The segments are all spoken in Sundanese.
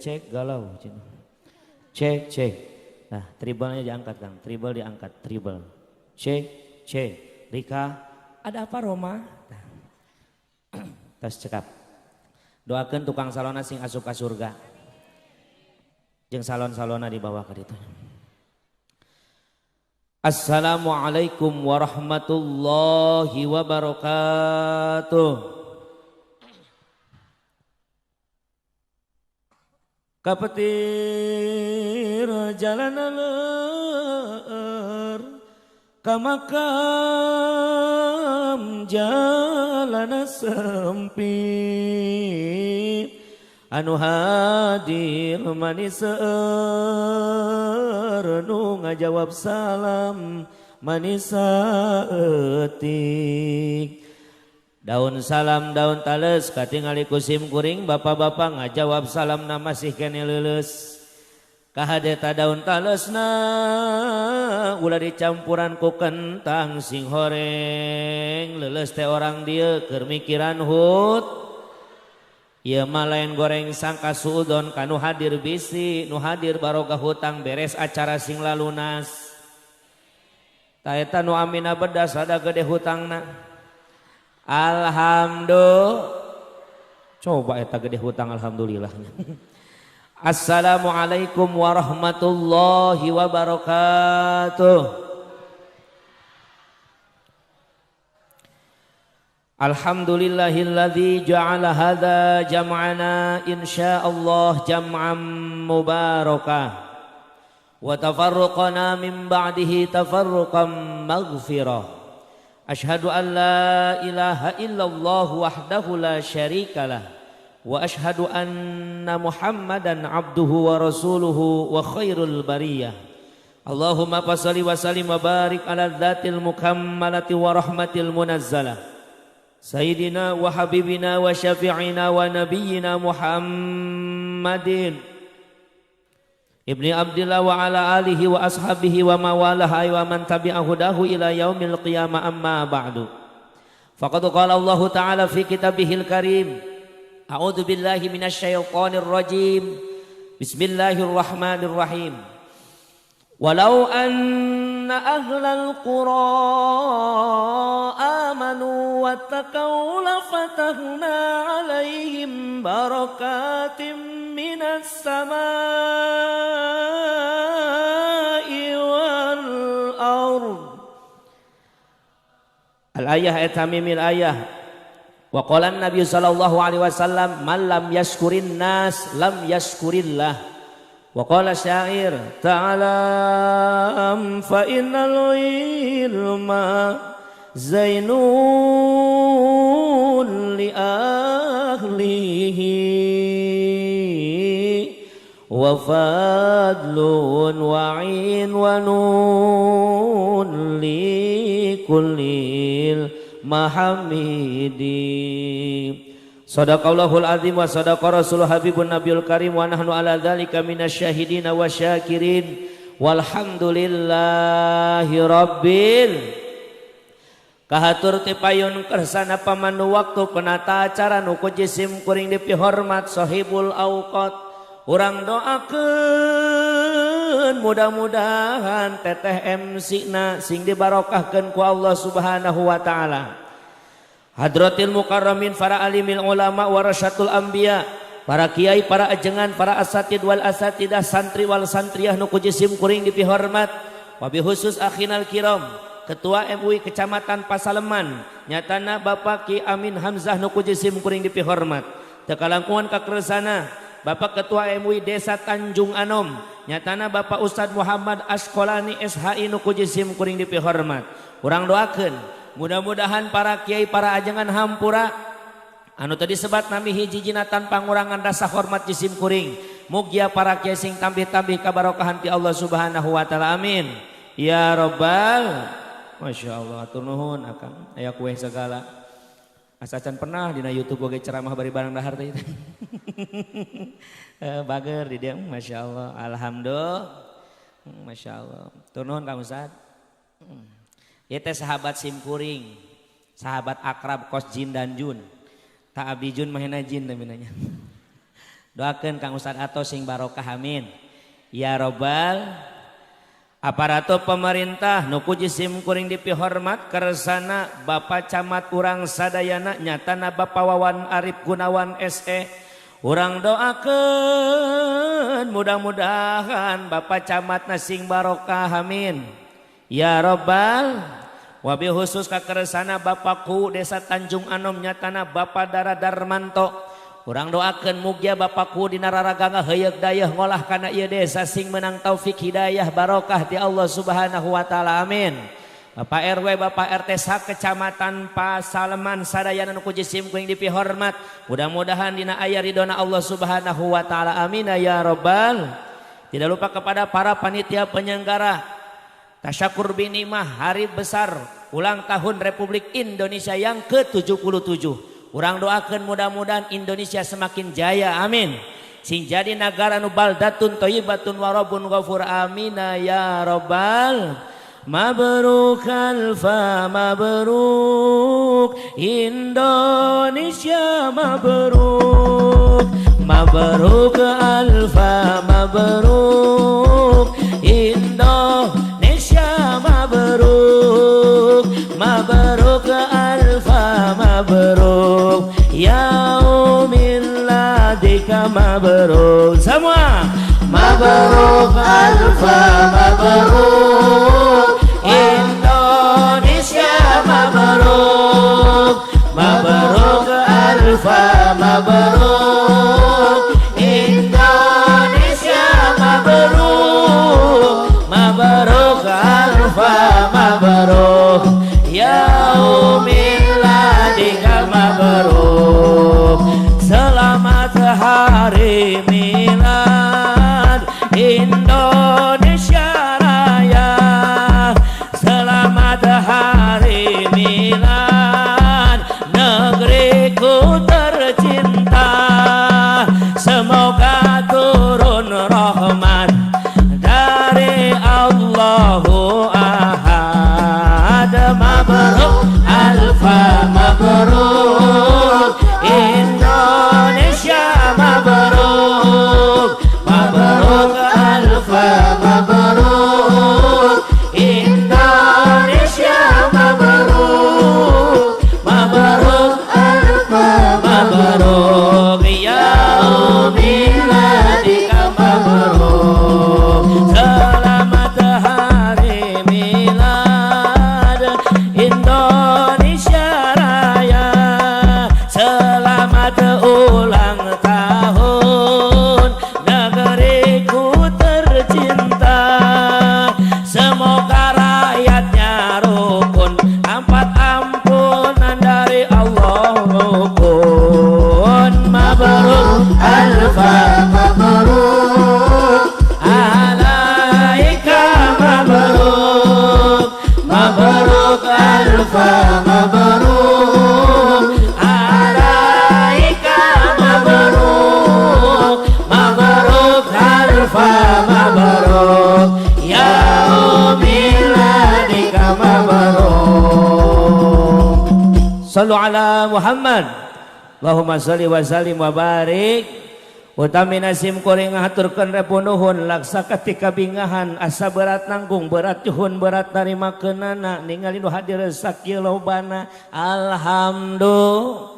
Cek galau cek cek. Nah, tribalnya diangkat Kang, tribal diangkat, tribal. Cek cek. Rika, ada apa Roma? Nah. Tas cekap. Doakan tukang salona sing asup ka surga. Jeung salon-salona dibawa ka ditu. Assalamualaikum warahmatullahi wabarakatuh. Kapetir jalan aleur ka makam jalan sempit anu hadir manis seueur nu ngajawab salam manis saeutik. Daun salam daun tales katingali kusim kuring bapak-bapak ngajawab salam na masih kene leuleus. Kahadeta daun talesna ulah dicampuran ku kentang sing horeng leuleus teh orang dieu keur mikiran hut. Ieu mah lain goreng sangka suudon ka nu hadir bisi nu hadir baroga hutang beres acara sing lalunas. Ta eta nu amina bedas ada gede hutangna. Alhamdulillah. Coba eta gede hutang alhamdulillahnya. Assalamualaikum warahmatullahi wabarakatuh. Alhamdulillahilladzi ja'ala hadza jam'ana insyaallah jam'an mubarakah wa tafarruqana min ba'dihi tafarruqan maghfirah. Ashhadu an la ilaha illallah wahdahu la syarikalah wa ashhadu anna Muhammadan abduhu wa rasuluhu wa khairul bariyah. Allahumma fasali wa sallim wa barik ala dzatil mukammalati wa rahmatil munazzalah sayyidina wa habibina wa syafi'ina wa nabiyyina Muhammadin Ibni Abdillah wa ala alihi wa ashabihi wa mawalah wa man tabi'a hudahu ila yaumil qiyamah amma ba'du. Faqad qala Allah ta'ala fi kitabihil karim, a'udzu billahi minasy syaithanir rajim. Bismillahirrahmanirrahim. Walau anna ahlal qura amanu wattaqau lafatahna 'alaihim barakatim minas samaa'i wal ard. Al-ayah etamimil ayah. Wa qala an-nabiy sallallahu alaihi wasallam man lam yashkurin nas lam yashkurillah. Wa qala syair ta'alam fa innal ilma zainun li ahlihi wa fadlun wa inwanun li kullil mahamidi. Sadaqallahul azim wa sadaqa rasulul habibun nabiyul karim wa nahnu ala dzalika minasyahidin wa syakirin walhamdulillahi rabbil. Kahatur ti payun kersana pamandu waktu penata acara nu ku jisim kuring dipihormat sahibul auqat. Urang doakeun mudah-mudahan teteh MC na sing dibarokahkeun ku Allah Subhanahu wa taala. Hadratil mukarramin para alimil ulama warasyatul anbiya, para kiai, para ajengan, para asatid wal asatidah, santri wal santriah nu ku jisim kuring dipihormat, wabi khusus akhinal kiram, Ketua MUI Kecamatan Pasaleman, nyatana Bapak Ki Amin Hamzah nu ku jisim kuring dipihormat. Teu kalangkungan kakersana Bapak Ketua MUI Desa Tanjung Anom, nyatana Bapak Ustadz Muhammad Askolani SHI nu ku jisim kuring dipihormat. Urang doakeun mudah-mudahan para kiai, para ajengan hampura anu tadi sebat nami hiji-hijina tanpa ngurangan rasa hormat jisim kuring. Mugia para kiai sing tambih-tambih kabarokahan ti Allah Subhanahu wa taala. Amin. Ya rabbal. Masya Allah, atur nuhun akang aya kue segala. Asa can pernah dina YouTube oge ceramah bari barang dahar teh. Bager di dieu, Masya Allah. Alhamdulillah. Masya Allah. Atur nuhun Kang Ustad. Ieu teh sahabat simkuring, sahabat akrab kos jin dan jun. Ta abdi jun mahena jin namanya. Doakeun Kang Ustad Ato sing barokah amin. Ya robbal aparatur pemerintah nu ku jisim kuring dipihormat kersana Bapak Camat urang sadayana nyatana Bapak Wawan Arif Gunawan SE. Urang doakeun mudah-mudahan Bapak Camat sing barokah amin. Ya robbal wabil khusus kakersana Bapakku Desa Tanjung Anom nyatana Bapak Dara Darmanto. Urang doakeun mugia Bapakku dina raraga heuyeuk dayeuh ngolah kana ieu desa sing menang taufik hidayah barokah ti Allah Subhanahu wa taala amin. Bapak RW, Bapak RT sa kecamatan Pasaleman sadayana nu ku jisim kuring dipihormat. Mudah-mudahan dina aya ridona Allah Subhanahu wa taala amin ya robbal. Tidak lupa kepada para panitia penyelenggara Tasyakur Binimah hari besar ulang tahun Republik Indonesia yang ke-77. Urang doakan mudah-mudahan Indonesia semakin jaya amin. Sing jadi negara nu baldatun thayyibatun wa rabbun ghafur amina ya robbal. Mabruk alfa mabruk Indonesia mabruk. Mabruk alfa mabruk Indonesia mabruk. Mabruk alfa mabruk yaumil ladika mabruk. Semua mabruk alfa mabruk Indonesia mabruk. Mabruk alfa mabruk Indonesia mabruk. Mabruk alfa mabruk yaumil ladika mabruk. Selamat hari milad Indonesia Raya. Selamat hari milad negeriku tercinta. Semoga turun rahmat dari Allahu Ahad. Mabruk alfa mabruk Indonesia mabruk. Mabruk alfa mabruk Indonesia mabruk. Mabruk alfa mabruk yaumil ladika mabruk. Selamat hari milad Indonesia Raya. Selamat ulang tahun negeriku tercinta. Semoga rakyatnya rukun, empat ampunan dari Allah rukun. Mabruk alfa mabruk alaika mabruk. Mabruk alfa mabruk alaika mabruk. Mabruk alfa mabruk yaumil ladika mabruk. Sallu ala Muhammad. Allahumma sholli wa sallim wa barik. Utami nasim kuring ngahaturkeun repunuhun laksa ketika bingahan asa berat nanggung berat juhun berat narima keunana ningali nu hadir sakieu lobana alhamdulillah.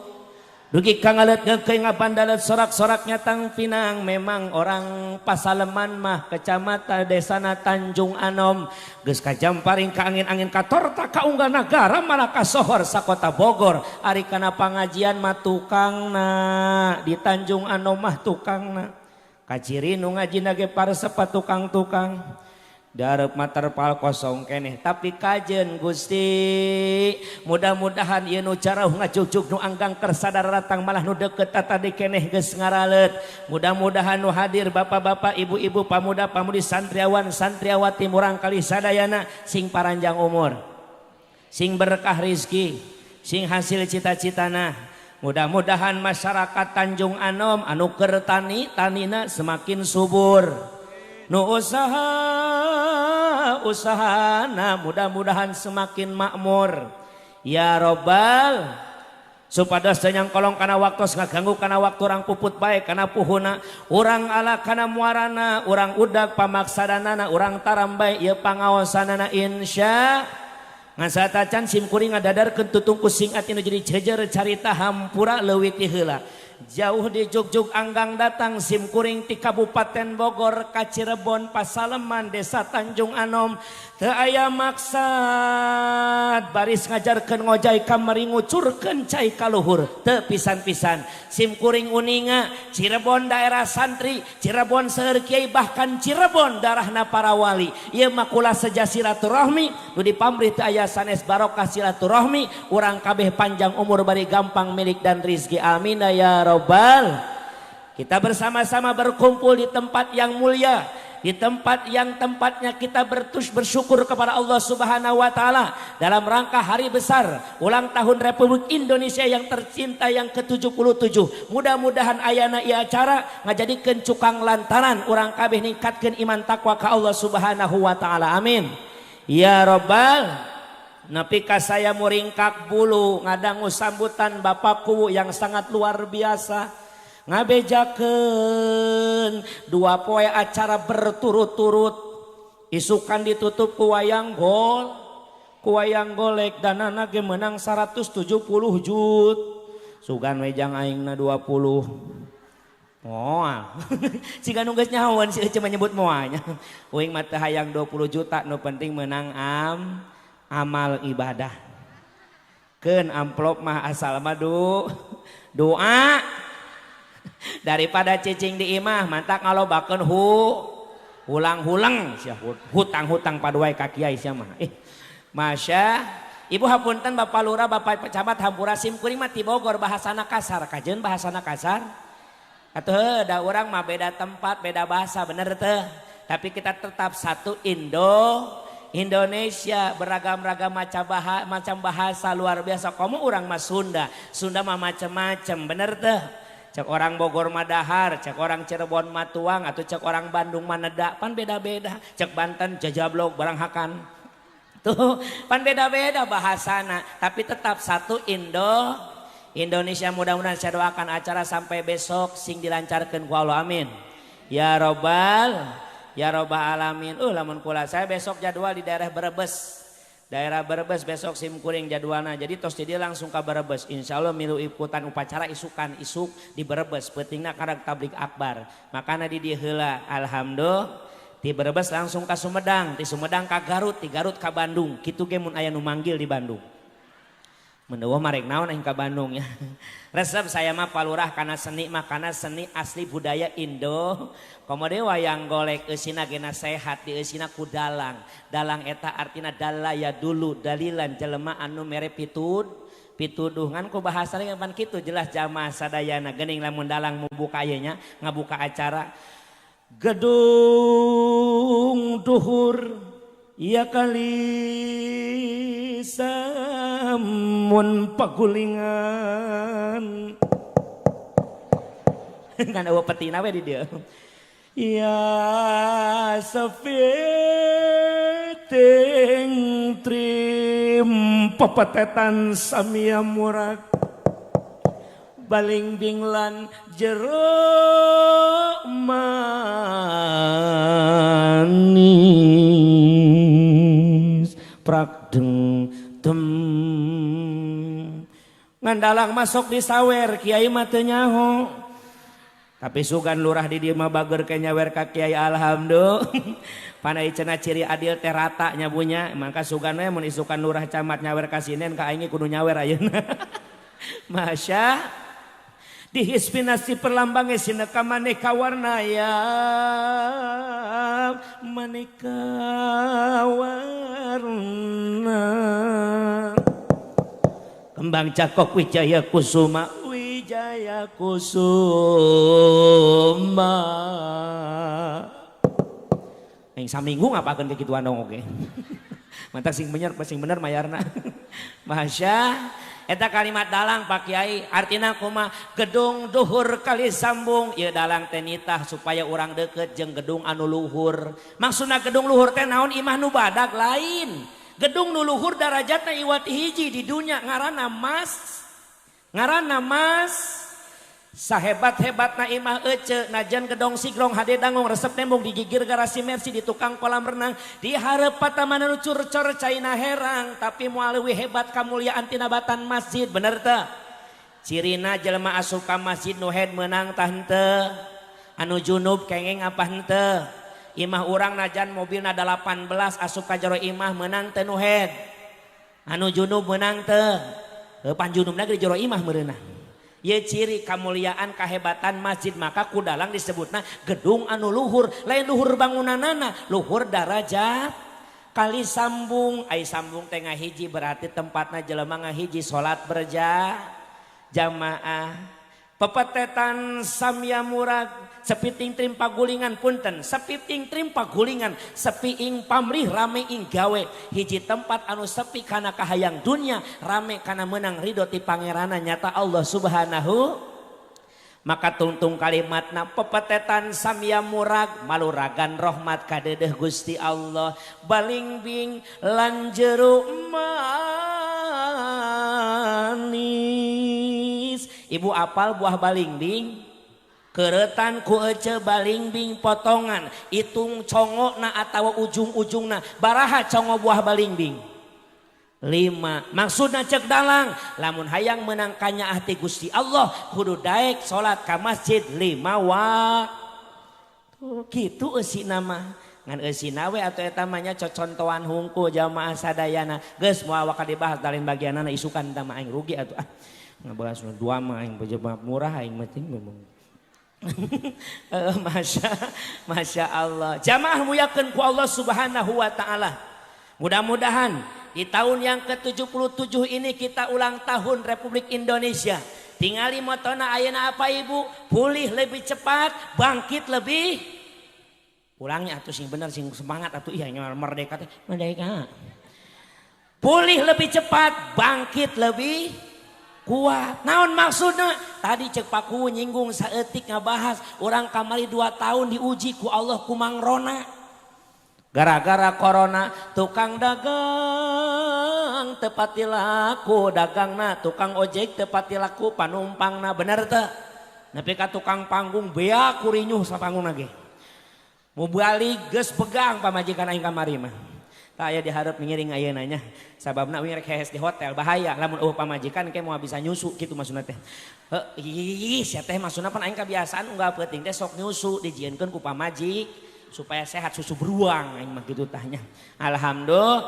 Dugi kang alet ngeukeun ngapandalet sorak-sorak nyatang pinang memang orang Pasaleman mah kecamatan desana Tanjung Anom geus kajamparing ka angin-angin katorta ka unggal nagara malah kasohor sakota Bogor ari kana pangajian mah tukangna di Tanjung Anom mah tukangna kaciri nu ngajina ge paresep tukang-tukang darep materpal kosong keneh tapi kajen Gusti mudah-mudahan ieu nu carauh ngajugjug nu anggang kersadar ratang malah nu deukeut tadi keneh geus ngaraleut. Mudah-mudahan nu hadir bapak-bapak ibu-ibu pamuda-pamudi santriawan santriawati murang kali sadayana sing paranjang umur sing berkah rizki sing hasil cita-citana. Mudah-mudahan masyarakat Tanjung Anom anu keur tani tanina semakin subur nu usaha usahana mudah-mudahan semakin makmur ya robbal. Supados teu nyangkolong kana waktos ngaganggu kana waktu urang puput bae kana puhuna, urang ala kana muarana, urang udag pamaksadanana, urang tarambai ieu pangaosanana insya. Ngan satacan sim kuring ngadadarkeun tutungku sing ati nu jadi jejer carita hampura leuwih ti heula. Jauh di Jugjug anggang datang sim kuring ti Kabupaten Bogor ka Cirebon Pasaleman Desa Tanjung Anom teu aya maksad baris ngajarkeun ngojay ka meri ngucurkeun cai ka luhur teu pisan-pisan sim kuring uninga Cirebon daerah santri Cirebon seueur kiai bahkan Cirebon darahna para wali ieu mah kula seja silaturahmi nu dipamrih teu aya sanes barokah silaturahmi urang kabeh panjang umur bari gampang milik dan rizki amin ya robbal. Kita bersama-sama berkumpul di tempat yang mulia, di tempat yang tempatnya kita bersyukur kepada Allah Subhanahu wa taala dalam rangka hari besar ulang tahun Republik Indonesia yang tercinta yang ke-77. Mudah-mudahan ayana ieu acara ngajadikeun cukang lantaran urang kabeh ningkatkeun iman takwa ka Allah Subhanahu wa taala. Amin. Ya robbal. Nepi ka saya muringkak bulu ngadangu sambutan Bapakku yang sangat luar biasa ngabejakeun dua poe acara berturut-turut isukan ditutup ku wayang gol ku wayang golek danana ge menang 170 jut sugan we jang aingna 20 moal siga nu geus nyahoan si ece menyebut moalnya uing mah teu hayang 20 juta nu penting menang amal ibadah keun amplop mah asal mah doa daripada cicing di imah mantak ngalobakeun hulang-hulang sia hutang-hutang paduai ka kiai sia mah. Masya Ibu hapunten Bapak Lurah Bapak Camat hampura sim kuring mah ti Bogor bahasana kasar kajeun bahasana kasar atuh heuh da urang mah beda tempat beda bahasa bener teh tapi kita tetap satu Indonesia beragam-ragam macam bahasa luar biasa. Komo urang mah Sunda, Sunda mah macem-macem bener teh. Cek orang Bogor mah dahar, cek orang Cirebon mah tuang, atau cek orang Bandung mah nedak, pan beda-beda. Cek Banten jajablog barang hakan. Tuh, pan beda-beda bahasana, tapi tetap satu Indonesia. Mudah-mudahan saya doakan acara sampai besok sing dilancarkan ku Allah amin. Ya robbal ya robbal alamin. Lamun kula saya besok jadwal di daerah Brebes. Daerah Brebes besok sim kuring jadwalna. Jadi tos jadi langsung ke Brebes. Insya Allah milu ikutan upacara isukan isuk di Brebes. Peutingna karek tablig akbar. Makana di dieu heula alhamdulillah di Brebes langsung ke Sumedang, di Sumedang ka Garut, di Garut ka Bandung. Kitu ge mun aya nu manggil di Bandung. Mendewa marek naon aing ka Bandung ya. Resep saya mah palurah kana seni mah kana seni asli budaya Indo. Komo deui wayang golek eusina gena sehat di eusina ku dalang. Dalang eta artina dalaya dulu dalilan jelema anu mere pituduh ngan ku bahasa ge pan kitu jelas jamaah sadayana geuning lamun dalang mubuka ieu nya ngabuka acara gedung duhur ya kali samun pagulingan kan eueuh petina we di dieu ya sepiting trim pepetetan samia murak baling binglan jero manis prakdeng tem ngandalang masuk di sawer kiai mah teu nyaho tapi sugan lurah di dieu mah bager ke nyawer ka kiai alhamdulillah panai cenah ciri adil teh rata nyabunya maka sugan we mun isukan lurah camat nyawer ka sinen ka aing kudu nyawer ayeuna. Masya dihispinasi perlambangnya sineka maneka warna ya maneka warna kembang cakok wijaya kusuma wijaya kusuma yang saminggu ngapakeun kekituan dong oke. Mantak sing bener mayarna. Masya eta kalimat dalang Pak Kiai artina kumaha gedung duhur kali sambung ieu dalang teh nitah supaya urang deket jeung gedung anu luhur. Maksudna gedung luhur teh naon imah nu badag lain. Gedung nu luhur darajatna iwati hiji di dunya ngaranna mas Ngaranna mas sahebat-hebatna imah ece najan gedong sigrong hade dangong resep nembong digigir garasi mercy di tukang kolam renang di hareup patamanan nu curcor caina herang tapi moal leuwih hebat kamuliaan tina batan masjid bener teu? Cirina jelema asup ka masjid nu head meunang tah henteu? Anu junub kengeng apa henteu? Imah urang najan mobilna 18 asup ka jero imah meunang teu nu head? Anu junub meunang teu? Pan junubna ge di jero imah meureunah. Ye ciri kemuliaan kahebatan masjid maka kudalang disebutna gedung anu luhur lain luhur bangunanana luhur darajat kali sambung ai sambung teh ngahiji berarti tempatna jelema ngahiji salat berjamaah pepetetan samya murag sepiting trimpa gulingan punten sepiting trimpa gulingan sepi ing pamrih rame ing gawe hiji tempat anu sepi kana kahayang dunia rame kana menang ridho ti pangerana nyata Allah Subhanahu maka tungtung kalimatna pepetetan samya murag maluragan rahmat kadedeh Gusti Allah balingbing lan jero manis. Ibu apal buah balingbing? Keretan ku ece balingbing potongan hitung congokna atawa ujung-ujungna baraha congo buah balingbing 5 maksudna cek dalang lamun hayang menang kanyaah ti Gusti Allah kudu daek salat ka masjid 5 waktu kitu eusina mah ngan eusina we atuh eta mah nya cocontoan hungkul jamaah sadayana geus moal waka dibahas dalin bagianana isukan tah mah aing rugi atuh ah ngabahas nu dua mah aing bejebak murah aing mah ting Masya Allah. Jamaah muliakeun ku Allah Subhanahu wa taala. Mudah-mudahan di tahun yang ke-77 ini kita ulang tahun Republik Indonesia. Tingali motona ayeuna apa ibu? Pulih lebih cepat, bangkit lebih. Pulangnya atuh sing bener sing semangat atuh iya merdeka teh merdeka. Pulih lebih cepat, bangkit lebih kuat. Naon maksudna? Tadi cek Paku nyinggung saeutik ngabahas urang kamari 2 tahun diuji ku Allah ku mangrona. Gara-gara corona tukang dagang tepati laku dagangna, tukang ojek tepati laku panumpangna bener teu? Nepi ka tukang panggung bea kurinyuh sapanggung ge. Mau balik geus pegang pamajikan aing kamari mah. Tah aya dihareup ngiring ayeuna nya. Sababna uing rek hees di hotel bahaya lamun eueuh pamajikan ke moal bisa nyusu kitu maksudna teh. Heuh ih sia teh maksudna pan aing kabiasaan unggal peuting teh sok nyusu dijieunkeun ku pamajik supaya sehat susu beruang aing mah kitu tah nya. Alhamdulillah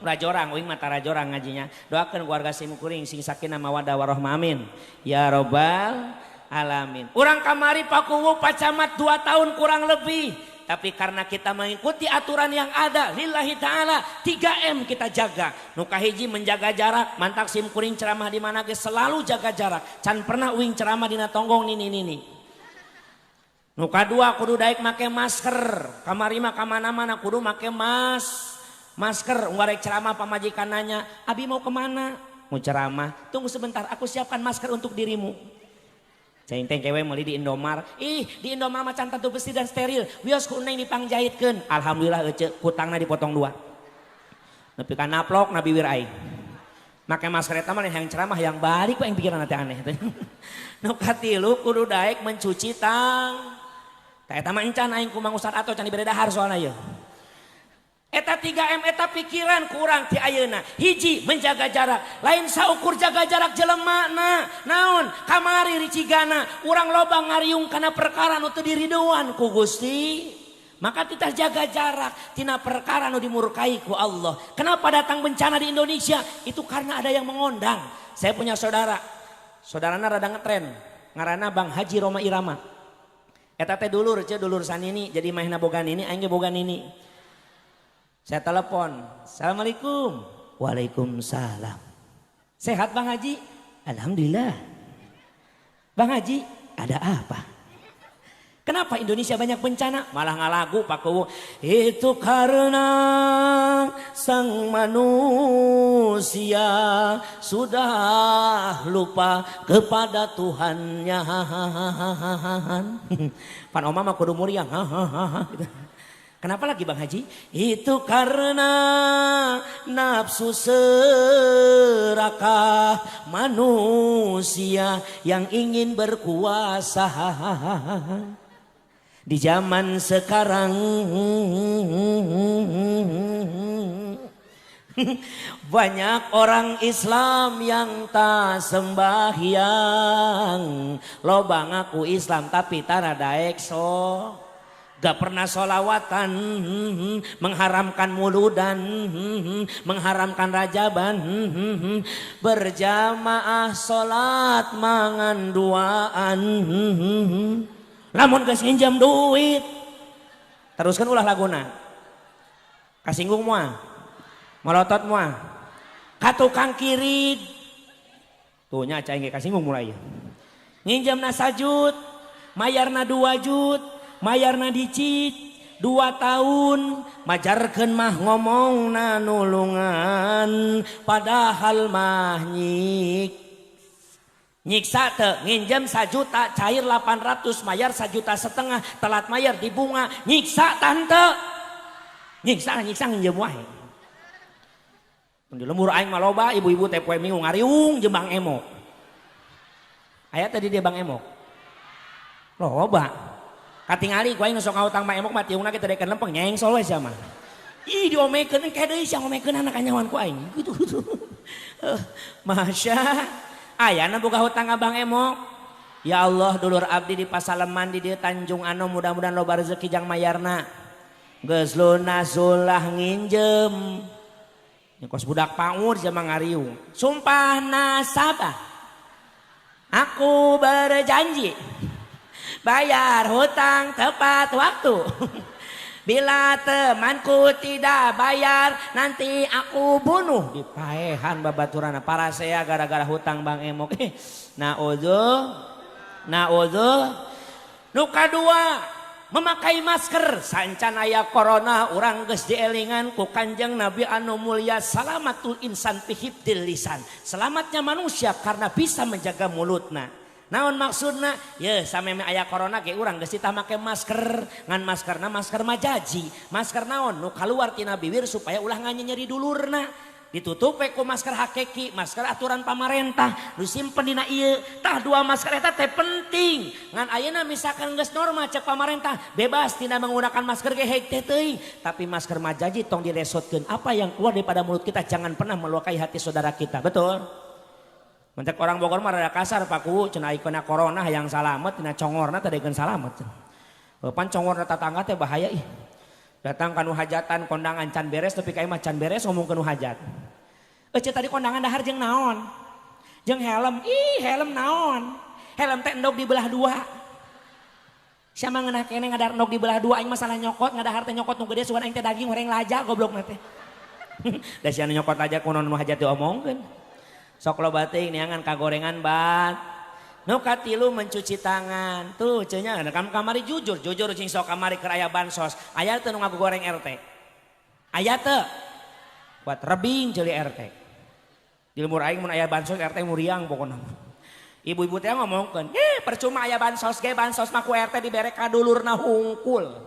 rajorang uing mah tarajorang ngajinya. Doakeun keluarga sim kuring sing sakinah mawaddah warahmah amin. Ya robbal alamin. Urang kamari Pakuwu Pacamat 2 tahun kurang lebih. Tapi karena kita mengikuti aturan yang ada lillahi ta'ala 3M kita jaga. Nu kahiji menjaga jarak, mantak sim kuring ceramah di mana ge selalu jaga jarak. Can pernah uing ceramah dina tonggong nini nini. Nu kadua kudu daek make masker. Kamari mah ka mana-mana kudu make masker. Unggal rek ceramah pamajikan nanya, "Abi mau kemana?" Mau ceramah. "Tunggu sebentar, aku siapkan masker untuk dirimu." Ceng teh kewe meuli di Indomar. Ih, di Indomar mah can tentu bersih dan steril. Wios ku neng dipangjahitkeun. Alhamdulillah ece kutangna dipotong 2. Nepi ka naplok na bibir aing. Make masker eta mah yang ceramah yang balik we aing pikiran teh aneh teh. Nu katilu kudu daek mencuci tang. Tah eta mah encan aing ku Mang Ustad atau can dibere dahar soalna ieu. Eta 3M eta pikiran kurang ti ayeuna. Hiji menjaga jarak, lain saukur jaga jarak jelemana. Naon kamari ricigana urang loba ngariung kana perkara nu teu diridoan ku Gusti. Maka kita jaga jarak tina perkara nu dimurkai ku Allah. Kenapa datang bencana di Indonesia? Itu karena ada yang mengondang. Saya punya saudara. Saudarana rada ngetren. Ngaranna Bang Haji Roma Irama. Eta teh dulur ce dulur sanini jadi mahna boga nini aing ge boga nini. Saya telepon, "Assalamualaikum." "Waalaikumsalam." "Sehat Bang Haji?" "Alhamdulillah." "Bang Haji, ada apa? Kenapa Indonesia banyak bencana?" Malah ngalagu Pak Kuwu. "Itu karena sang manusia sudah lupa kepada Tuhannya." Pan oma mah kudu muriang. Gitu. Kenapa lagi Bang Haji? Itu karena nafsu serakah manusia yang ingin berkuasa. Di zaman sekarang banyak orang Islam yang tak sembahyang. Loba ngaku Islam tapi tara daek so. Gak pernah sholawatan, mengharamkan muludan, mengharamkan rajaban, berjamaah sholat mangan duaan. Lamun geus nginjem duit, teruskan ulah laguna. Kasinggung moal, molotot moal, ka tukang kirid. Tuh nya cai ge kasinggung mulai. Nginjemna sajut, mayarna 2 jut. Mayarna dicit 2 tahun, majarkeun mah ngomongna nulungan, padahal mah nyiksa teu. Nginjem 1 juta cair 800, mayar 1,5 juta, telat mayar dibunga, nyiksa tante. Nyiksa nyiksa nginjem wae. Di lembur aing mah loba ibu-ibu teh poe minggu ngariung jeung Bang Emok. Aya tadi dia Bang Emok. Loba. Katingali ku aing nu sok ngahutang Bang Emok mah tiungna ge teu daekeun lempeng nyengsol we sia mah. Ih diomekeun engke deui sia ngomekeun anak kanyawan ku aing. Gitu gitu. Masya ayana boga hutang ka Bang Emok. Ya Allah dulur abdi di Pasaleman di dieu Tanjung Anom mudah-mudahan loba rezeki jang mayarna. Geus lunas ulah nginjem. Kos budak paur sia mah ngariung. Sumpah nasabah. Aku berjanji bayar hutang tepat waktu. Bila temanku tidak bayar nanti aku bunuh. Dipaehan babaturana parasea gara-gara hutang Bang Emok. Naudzu. Nu kadua memakai masker. Sancan aya corona urang geus dielingan ku Kanjeng Nabi anu mulia, salamatul insan fi hibdil lisan. Selamatnya manusia karena bisa menjaga mulutna. Naon maksudna? Ye sameme aya corona ge urang geus tah make masker, ngan maskerna masker majaji. Masker naon? Nu kaluar tina bibir supaya ulah nganyenyeri dulurna. Ditutup we ku masker hakiki, masker aturan pamarentah, nu simpen dina ieu. Tah dua masker eta teh penting. Ngan ayeuna misalkan geus normal cek pamarentah, bebas tina menggunakan masker ge hek teh teuing. Tapi masker majaji tong dilesotkeun. Apa yang keluar daripada mulut kita jangan pernah melukai hati saudara kita. Betul? Mentek orang Bogor mah rada kasar Pak Kuwu, cenah ikona corona hayang salamet, tina congorna teh daekeun salamet. Pan congorna tatangga teh bahaya ih. Datang ka nu hajatan kondangan can beres tapi ka imah can beres ngomong ke nu hajat. Ece tadi kondangan dahar jeung naon? Jeung helm. Ih, helm naon? Helm teh endog dibelah dua. Siapa ngeunah keneh ngadahar endog dibelah dua aing masalah nyokot, ngadahar teh nyokot nu gede sugan aing teh daging goreng laja goblokna teh. Da sia nu nyokot laja kunaon nu hajat diomongkeun. Sok loba teuing neangan kagorengan bat. Nu katilu mencuci tangan. Tuh cenah kamari jujur, jujur cing sok kamari keur aya bansos. Aya teu nu ngagoreng RT? Aya teu? Buat rebing ceuli RT. Di lembur aing mun aya bansos RT muriang pokona. Ibu-ibu teh ngomongkeun, "Eh, percuma aya bansos ge, bansos mah ku RT dibere ka dulurna hungkul."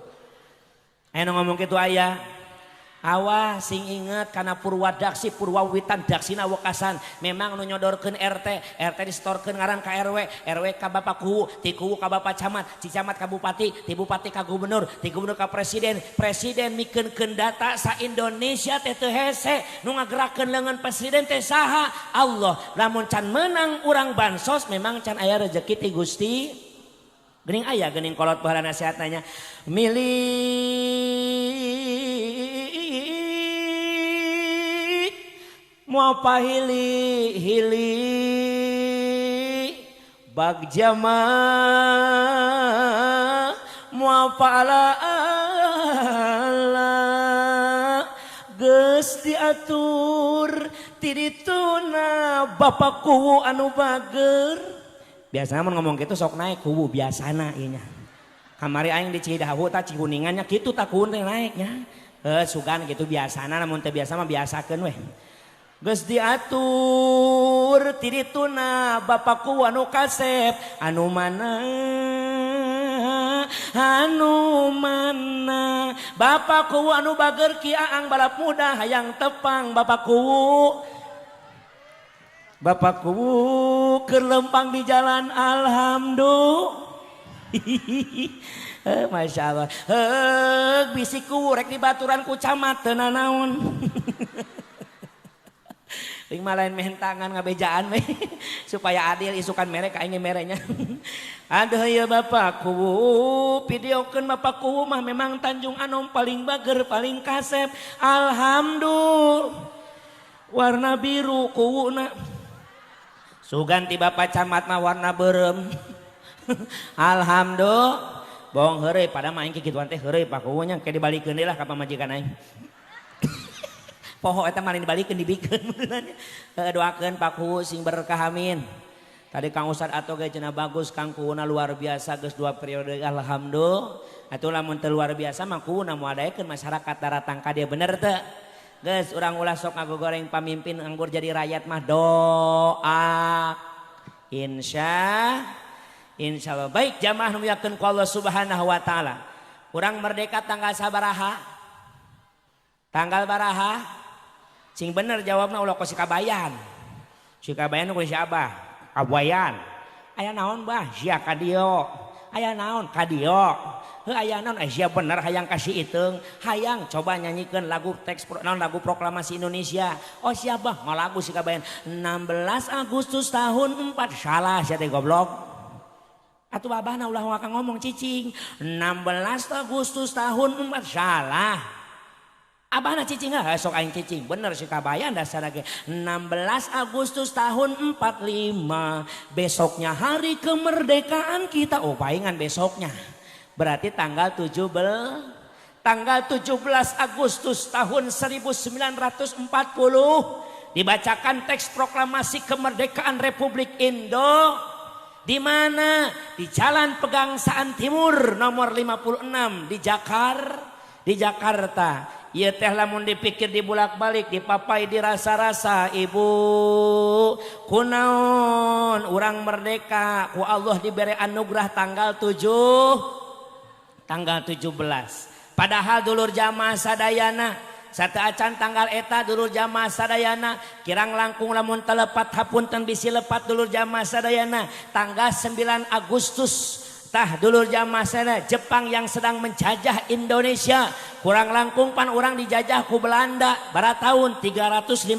Aya nu ngomong kitu aya. Awas sing inget karena purwadaksi purwawitan daksina wekasan memang nu nyodorkeun RT, RT disetorkeun ngaran ka RW, RW ka bapak kuwu, ti kuwu ka bapak camat, ti camat ka bupati, ti bupati ka gubernur, ti gubernur ka presiden, presiden mikeunkeun data sa Indonesia teh teu hese, nu ngagerakeun leungeun presiden teh saha? Allah. Lamun can meunang urang bansos memang can aya rezeki ti Gusti. Geuning aya geuning kolot baheula nasihat nanya milik muapa hili hili bagjama muapa ala ala geus diatur ti dituna bapak kuwu anu bager. Biasana mun ngomong kitu sok naik kuwu biasana ieu nya. Kamari aing di Cidahu tah Cikuningan nya kitu tah kuwu teh naeknya. Heuh sugan kitu biasana lamun teu biasa mah biasakeun weh. Geus diatur ti dituna bapakku anu kasep anu mana anu mana Bapak Kuwu anu bager Ki Aang balap muda hayang tepang Bapak Kuwu. Bapak Kuwu keur lempang di jalan alhamdulillah. Masya Allah. Heug bisi kuwu rek dibaturan ku camat teu nanaon. Ting mah lain mentangan ngabejaan we supaya adil isukan mere ka aing merenya. Aduh ya Bapak Kuwu, videokeun Bapak Kuwu mah memang Tanjung Anom paling bager, paling kasep. Alhamdulillah. Warna biru kuwuna. Sugan ti Bapak Camat mah warna beureum. Alhamdulillah. Bohong heureuy pada mah aing kikituan teh heureuy Pak Kuwu nya ke dibalikeun deui lah ka pamajikan aing. Poho eta mah dibalikeun dibikeun beuneuran. Doakeun Pak Kuwu sing berkah amin. Tadi Kang Ustad atau ge cenah bagus Kang Kuwuna luar biasa geus 2 periode alhamdulillah. Atuh lamun teu luar biasa mah kuwuna moal daekeun masyarakat daratang ka dieu bener teu? Geus urang ulah sok ngagogoreng pamimpin anggur jadi rakyat mah doa. Insya Allah. Baik jamaah nu muliakeun ku Allah Subhanahu wa taala. Urang merdeka tanggal sabaraha? Tanggal baraha? Sing bener jawabna ulah ku si Kabayan. Si Kabayan ku si Abah. Kabayan. Aya naon bah? Sia ka dieu. Aya naon ka dieu? Heuh aya naon? Sia bener hayang kasih iteung. Hayang coba nyanyikeun lagu teks naon lagu proklamasi Indonesia. Oh sia bah ngalagu si Kabayan 16 Agustus tahun 4 salah sia teh goblok. Atuh babahna ulah waka ngomong cicing. 16 Agustus tahun 4 salah. Abahna cicing ah sok aing cicing bener si Kabayan dasar ge 16 Agustus tahun 45 besoknya hari kemerdekaan kita. Oh palingan besoknya. Berarti tanggal 17 Agustus tahun 1940 dibacakan teks proklamasi kemerdekaan Republik Indo. Di mana? Di Jalan Pegangsaan Timur nomor 56 di Jakarta. Ieu teh lamun dipikir dibulak-balik dipapai dirasa-rasa ibu kunaon urang merdeka ku Allah diberi anugerah tanggal 7 tanggal 17. Padahal dulur jamaah sadayana sateuacan tanggal eta dulur jamaah sadayana kirang langkung lamun telepat hapunten bisi lepat dulur jamaah sadayana tanggal 9 Agustus tah dulur jamaah sadayana Jepang yang sedang menjajah Indonesia kurang langkung pan urang dijajah ku Belanda bara tahun 350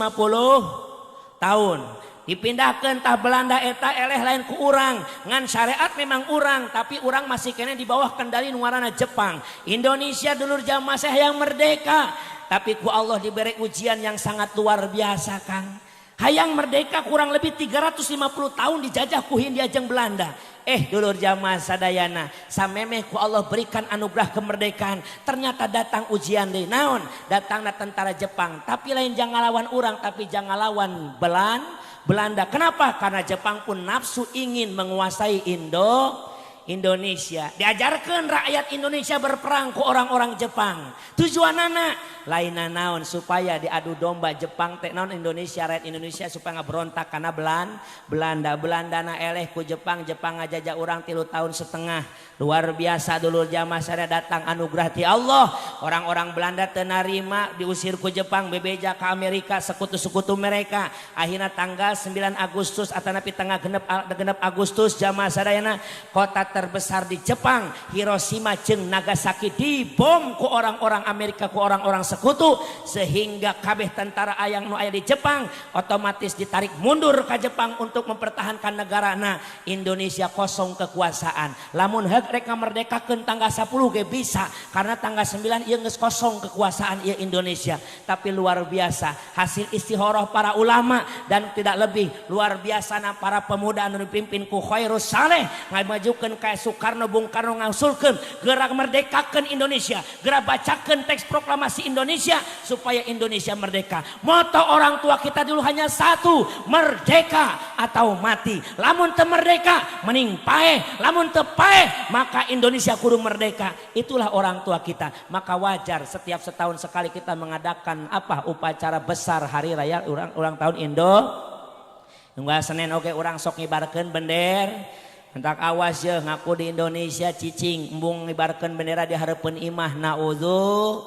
tahun dipindahkan tah Belanda eta eleh lain ku urang ngan syariat memang urang tapi urang masih kene di bawah kendali nu ngaranna Jepang. Indonesia dulur jamaah saya yang merdeka tapi ku Allah diberi ujian yang sangat luar biasa Kang. Hayang merdeka kurang lebih 350 tahun dijajah ku Hindia jeung Belanda. Dulur jamaah sadayana samemeh ku Allah berikan anugerah kemerdekaan ternyata datang ujian deui naon datangna tentara Jepang tapi lain jangan lawan urang tapi jangan lawan Belanda. Kenapa? Karena Jepang pun nafsu ingin menguasai Indonesia. Diajarkan rakyat Indonesia berperang ku orang-orang Jepang. Tujuanana lain naon supaya diadu domba Jepang teh naon Indonesia rakyat Indonesia supaya ngaberontak karena Belanda. Belanda na eleh ku Jepang, Jepang ngajajah urang 3,5 tahun. Luar biasa dulur jamaah sadaya datang anugerah ti Allah. Orang-orang Belanda teu narima diusir ku Jepang bebeja ke Amerika sekutu-sekutu mereka. Akhirnya tanggal 9 Agustus atanapi tanggal genep Agustus jamaah sadayana kota terbesar di Jepang Hiroshima jeung Nagasaki dibom ku orang-orang Amerika ku orang-orang sekutu sehingga kabeh tentara ayang nu aya di Jepang otomatis ditarik mundur ke Jepang untuk mempertahankan negara. Nah Indonesia kosong kekuasaan. Lamun heug rek ngamerdekakeun tanggal 10 ge bisa karena tanggal 9 ieu geus kosong kekuasaan ieu Indonesia. Tapi luar biasa hasil istihoroh para ulama dan tidak lebih luar biasa na para pemuda anu dipimpin ku Khairus Saleh ngamajukeun ka Soekarno Bung Karno ngausulkeun gerak merdekakeun Indonesia, gerak bacakeun teks proklamasi Indonesia supaya Indonesia merdeka. Moto orang tua kita dulu hanya satu, merdeka atau mati. Lamun teu merdeka mending paeh, lamun teu paeh maka Indonesia kudu merdeka. Itulah orang tua kita. Maka wajar setiap setahun sekali kita mengadakan apa upacara besar hari raya ulang tahun Indo. Nunggu Senin oke urang sok ngibarkeun bender. Entak awas ya ngaku di Indonesia cicing embung ngibarkeun bendera di hareupeun imah naudzu.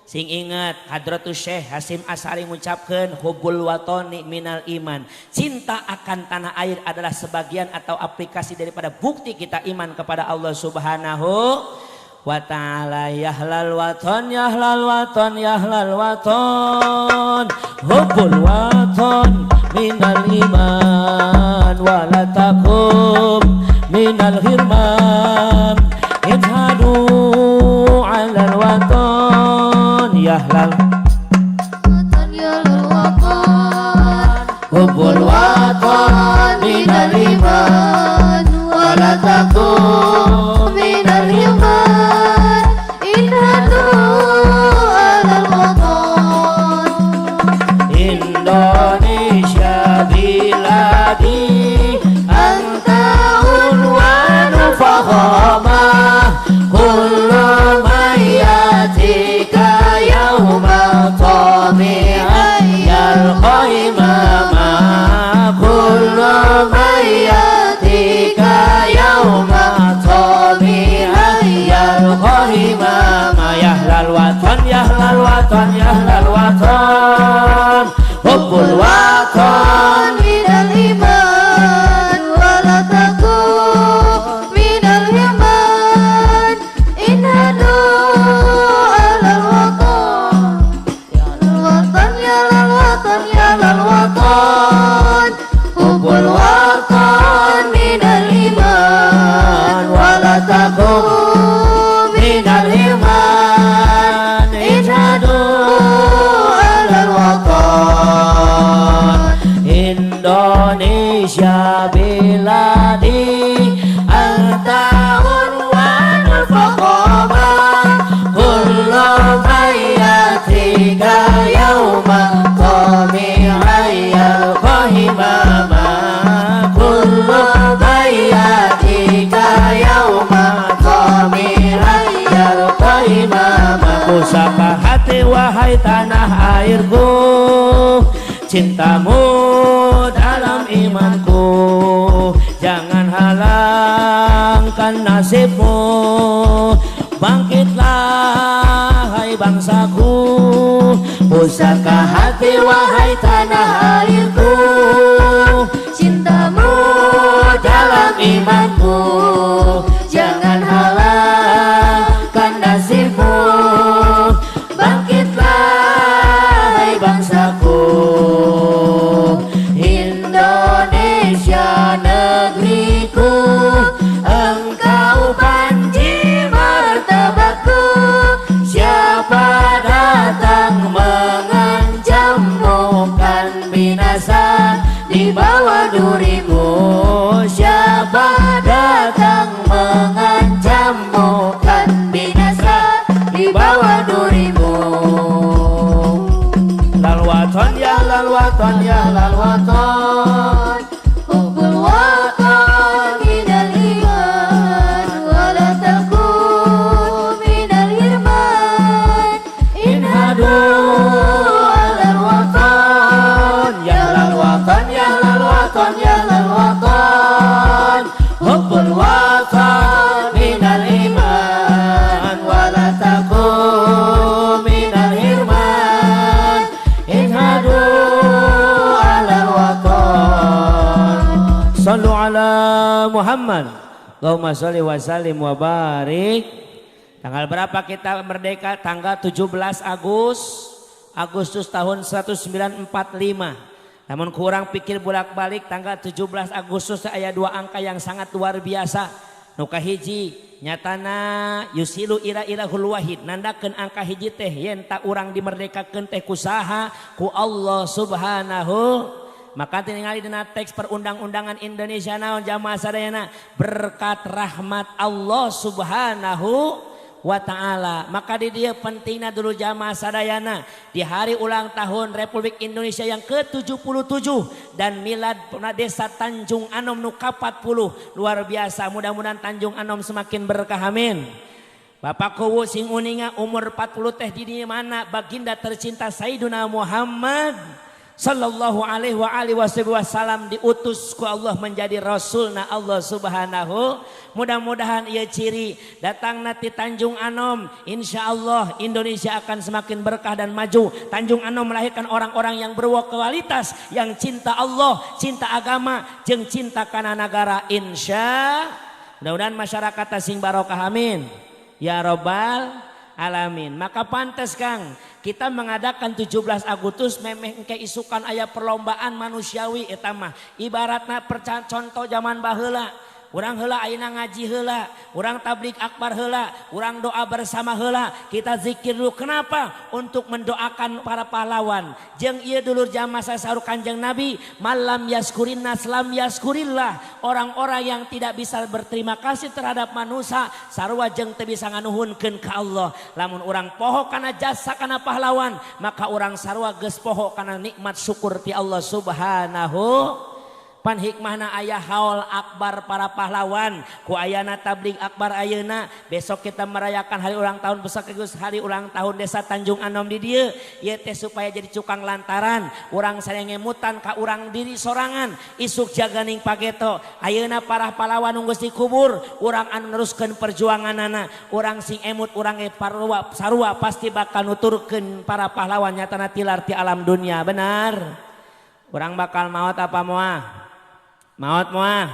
Sing ingat Hadratus Syekh Hasyim Asy'ari ngucapkeun hubbul watoni minal iman. Cinta akan tanah air adalah sebagian atau aplikasi daripada bukti kita iman kepada Allah Subhanahu wa ta'ala. Yahlal waton, yahlal waton, yahlal waton, hubbul waton minal iman, wala takum minal hirman, idhadu alal waton, yahlal waton, yahlal waton, hubbul waton minal iman, wala takum minal hirman, idhadu alal waton. Indonesia biladi anta unwanu fakhama, kullu man yatika yauma tami'an yalqa imama, kullu man yatika yauma tami'an yalqa imama. Yahlal waton, yahlal waton, yahlal waton, hubbul waton minal iman, wala takum minal hirman, inhadu alal waton, ya waton, ya waton, ya waton, hubbul waton minal iman, wala takum minal hirman, inhadu alal waton. Indonesia biladi anta unwanul fakhama, kullu man yatika yauma tami'an yalqa himama, kullu man yatika yauma tami'an yalqa himama. Pusaka hati wahai tanah airku, cintamu dalam imanku, jangan halangkan nasibmu, bangkitlah hai bangsaku. Pusaka hati wahai tanah airku, cintamu dalam imanku, jangan halangkan nasibmu, bangkitlah hai bangsaku. Indonesia negeriku, engkau panji martabatku, siapa datang mengancammu kan binasa di bawah durimu, siapa datang mengancammu kan binasa di bawah durimu. Lalwaton ya lalwaton ya lalwaton, hubbul waton minal iman, wala takum minal hirman, inhadu alal waton, ya lalwaton, ya lalwaton, ya lalwaton, hubbul waton minal iman, wala takum minal hirman, inhadu alal waton. Sallu ala Muhammad. Allahumma sholli wa sallim wa barik. Tanggal berapa kita merdeka? Tanggal 17 Agustus tahun 1945. Namun kurang pikir bolak-balik, tanggal 17 Agustus aya dua angka yang sangat luar biasa. Nu kahiji nyatana yusilu ila ilahul wahid, nandakeun angka hiji teh yen tak urang dimerdekakeun teh kusaha ku Allah Subhanahu. Maka tingali dina teks perundang-undangan Indonesia naon jamaah sadayana, berkat rahmat Allah Subhanahu wa ta'ala. Maka di dia pentingna dulu jamaah sadayana di hari ulang tahun Republik Indonesia yang ke-77 dan milad desa Tanjung Anom nu ka-40. Luar biasa, mudah-mudahan Tanjung Anom semakin berkah, amin. Bapak Kuwu sing uninga umur 40 teh di mana baginda tercinta Sayyiduna Muhammad Sallallahu alaihi wa alihi wasallam diutus ku Allah menjadi rasul na Allah Subhanahu. Mudah-mudahan ia ciri datang nanti Tanjung Anom, insya Allah Indonesia akan semakin berkah dan maju. Tanjung Anom melahirkan orang-orang yang berkualitas, yang cinta Allah, cinta agama, jeung cinta kana negara, insya. Mudah-mudahan masyarakat sing barokah, amin ya robbal alamin. Maka pantes, Kang, kita mengadakan 17 Agustus memeh engke isukan aya perlombaan manusiawi. Eta mah ibaratna contoh zaman baheula. Urang heula ayeuna ngaji heula, urang tablig akbar heula, urang doa bersama heula, kita zikir dulu. Kenapa? Untuk mendoakan para pahlawan. Jeung ieu dulur jamaah saur Kanjeng Nabi, man lam yasykurin nas lam yasykurillah. Orang-orang yang tidak bisa berterima kasih terhadap manusia, sarua jeung teu bisa nganuhunkeun ka Allah. Lamun urang poho kana jasa kana pahlawan, maka urang sarua geus poho kana nikmat syukur ti Allah Subhanahu. Pan hikmahna aya haul akbar para pahlawan ku ayana tablig akbar ayeuna. Besok kita merayakan hari ulang tahun besar, hari ulang tahun Desa Tanjung Anom di dieu. Ieu teh supaya jadi cukang lantaran urang sareng ngemutan ka urang diri sorangan isuk jaganing pageto. Ayeuna para pahlawan nu geus dikubur, urang anu neruskeun perjuanganana, urang sing emut, urang ge parua sarua pasti bakal nuturkeun para pahlawan nyatana tilar ti alam dunia. Benar, urang bakal maot apa moal? Maut moal?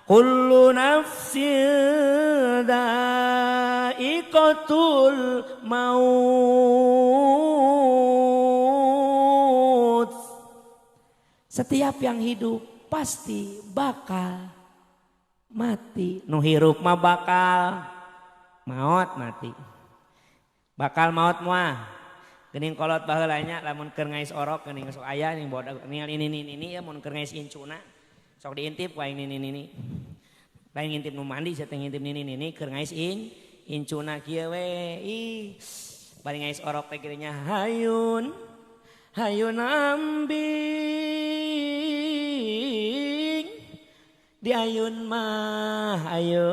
Kullu nafsin dha'iqatul maut. Setiap yang hidup pasti bakal mati. Nu hirup mah bakal maut, mati. Bakal maut moal? Geuning kolot baheula nya, lamun keur ngais orok geuning sok aya ning bodak ningali ini ini ya, mun keur ngais incuna sok diintip ku aing nini nini. Lain ngintip nu mandi, saya teh ngintip nini nini keur ngais incuna kieu we. Ih, bari ngais orok teh kieu nya, hayun hayun ambing diayun mah, ayo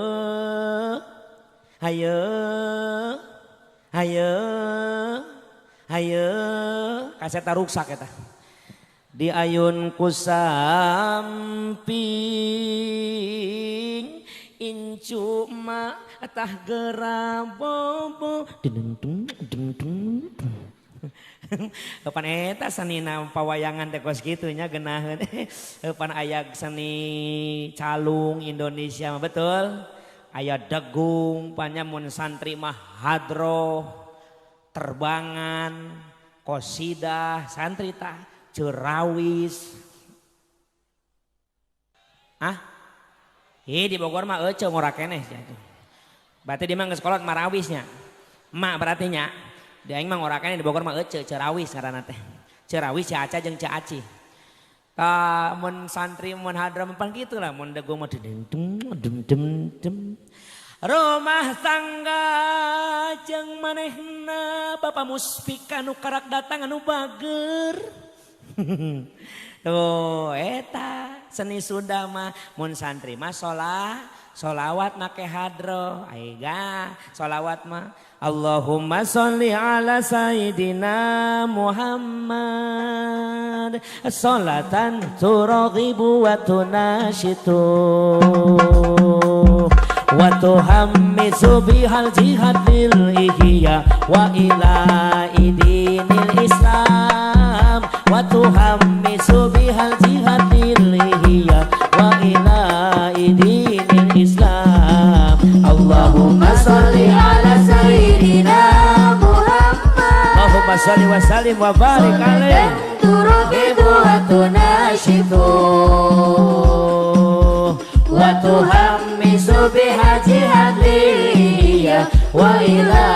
ayo ayo ayo kaseta ruksak eta diayun ku samping incu mah tah gera bobo dung dung dung dung. Pan eta senina pawayangan teh kos kitu nya, geunaheun. Pan aya seni calung Indonesia mah, betul, aya degung panya. Mun santri mah hadroh, terbangan, kosidah santri tah, cerawis. Ah, ih, di Bogor mah ece ngora keneh. Berarti dia mah geus kolot marawisnya emak berarti nya. Di aing mah ngora keneh, di Bogor mah ece, cerawis ngaranna teh, cerawis Ca Aca jeung Ca Aci. Tah, mun santri mun hadroh pan kitu lah, mun degung mah dung dung dung dung dung. Rumah tangga jeung manehna Bapak Muspika nu karak datang anu bager. Tuh, eta seni Sunda mah. Mun santri mah solawat make hadro. Aiga solawat mah Allahumma sholli ala sayyidina Muhammad salatan turaghibu wa tunashitu wa tuhammisu bihal jihad lil ihya wa ila idinil Islam wa tuhammisu bihal jihad lil ihya wa ila idinil Islam. Allahumma sholli ala sayyidina Muhammad. Allahumma sholli wa sallim wa barik alaihi. Turaghibu wa tunashitu wa tuhammisu biha jihad liya wa ila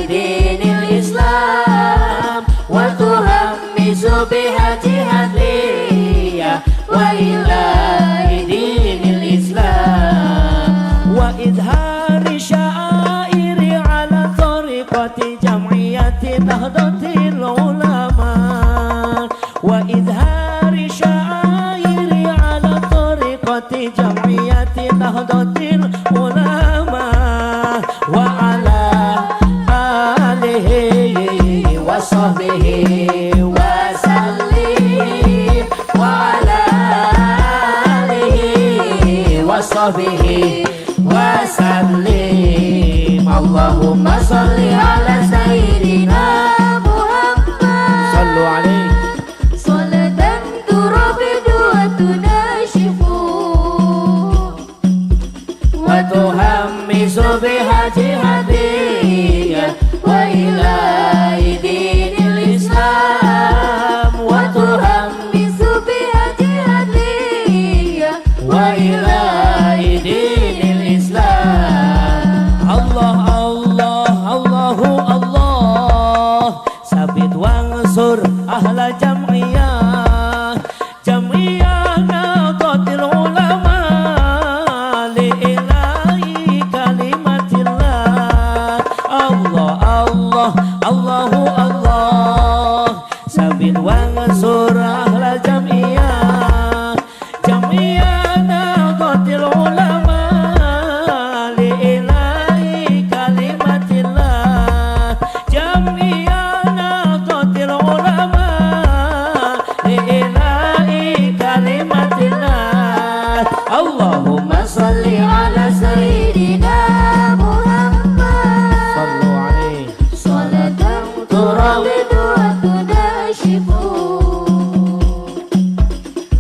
dinil Islam wa tuhammisu biha jihad liya wa ila dinil Islam. Wa idhari sya'airi ala tariqati jam'iyati nahdlatil ulama wa idhari sya'airi ala tariqati jam'iyati nahdlatil ulama wa ala alihi wa sahbihi wa sallim. sahbihi wa sallim. Allahumma sholli ala sayyidina Muhammad. Sallu alaihi. Salatan turabidu wa tunashifu wa tuhammisu biha jihadiyya wa ila dinil Islam wa tuhammisu biha jihadiyya wa ila dinil Islam. Allah Allah Allahu Allah sabit wangsur ahla jam'iyah jam'iyah naqatil ulama li ilahi kalimatillah. Allah Allah Allahu Allah sabit wangsur ahla jam'iyah jam'iyah naqatil ulama li ilahi kalimatillah jam'iyah naqatil ulama li ilahi kalimatillah. Allahumma sholli ala sayyidina Muhammad. Sallu alaihi. Salatan turawidu wa tunashifu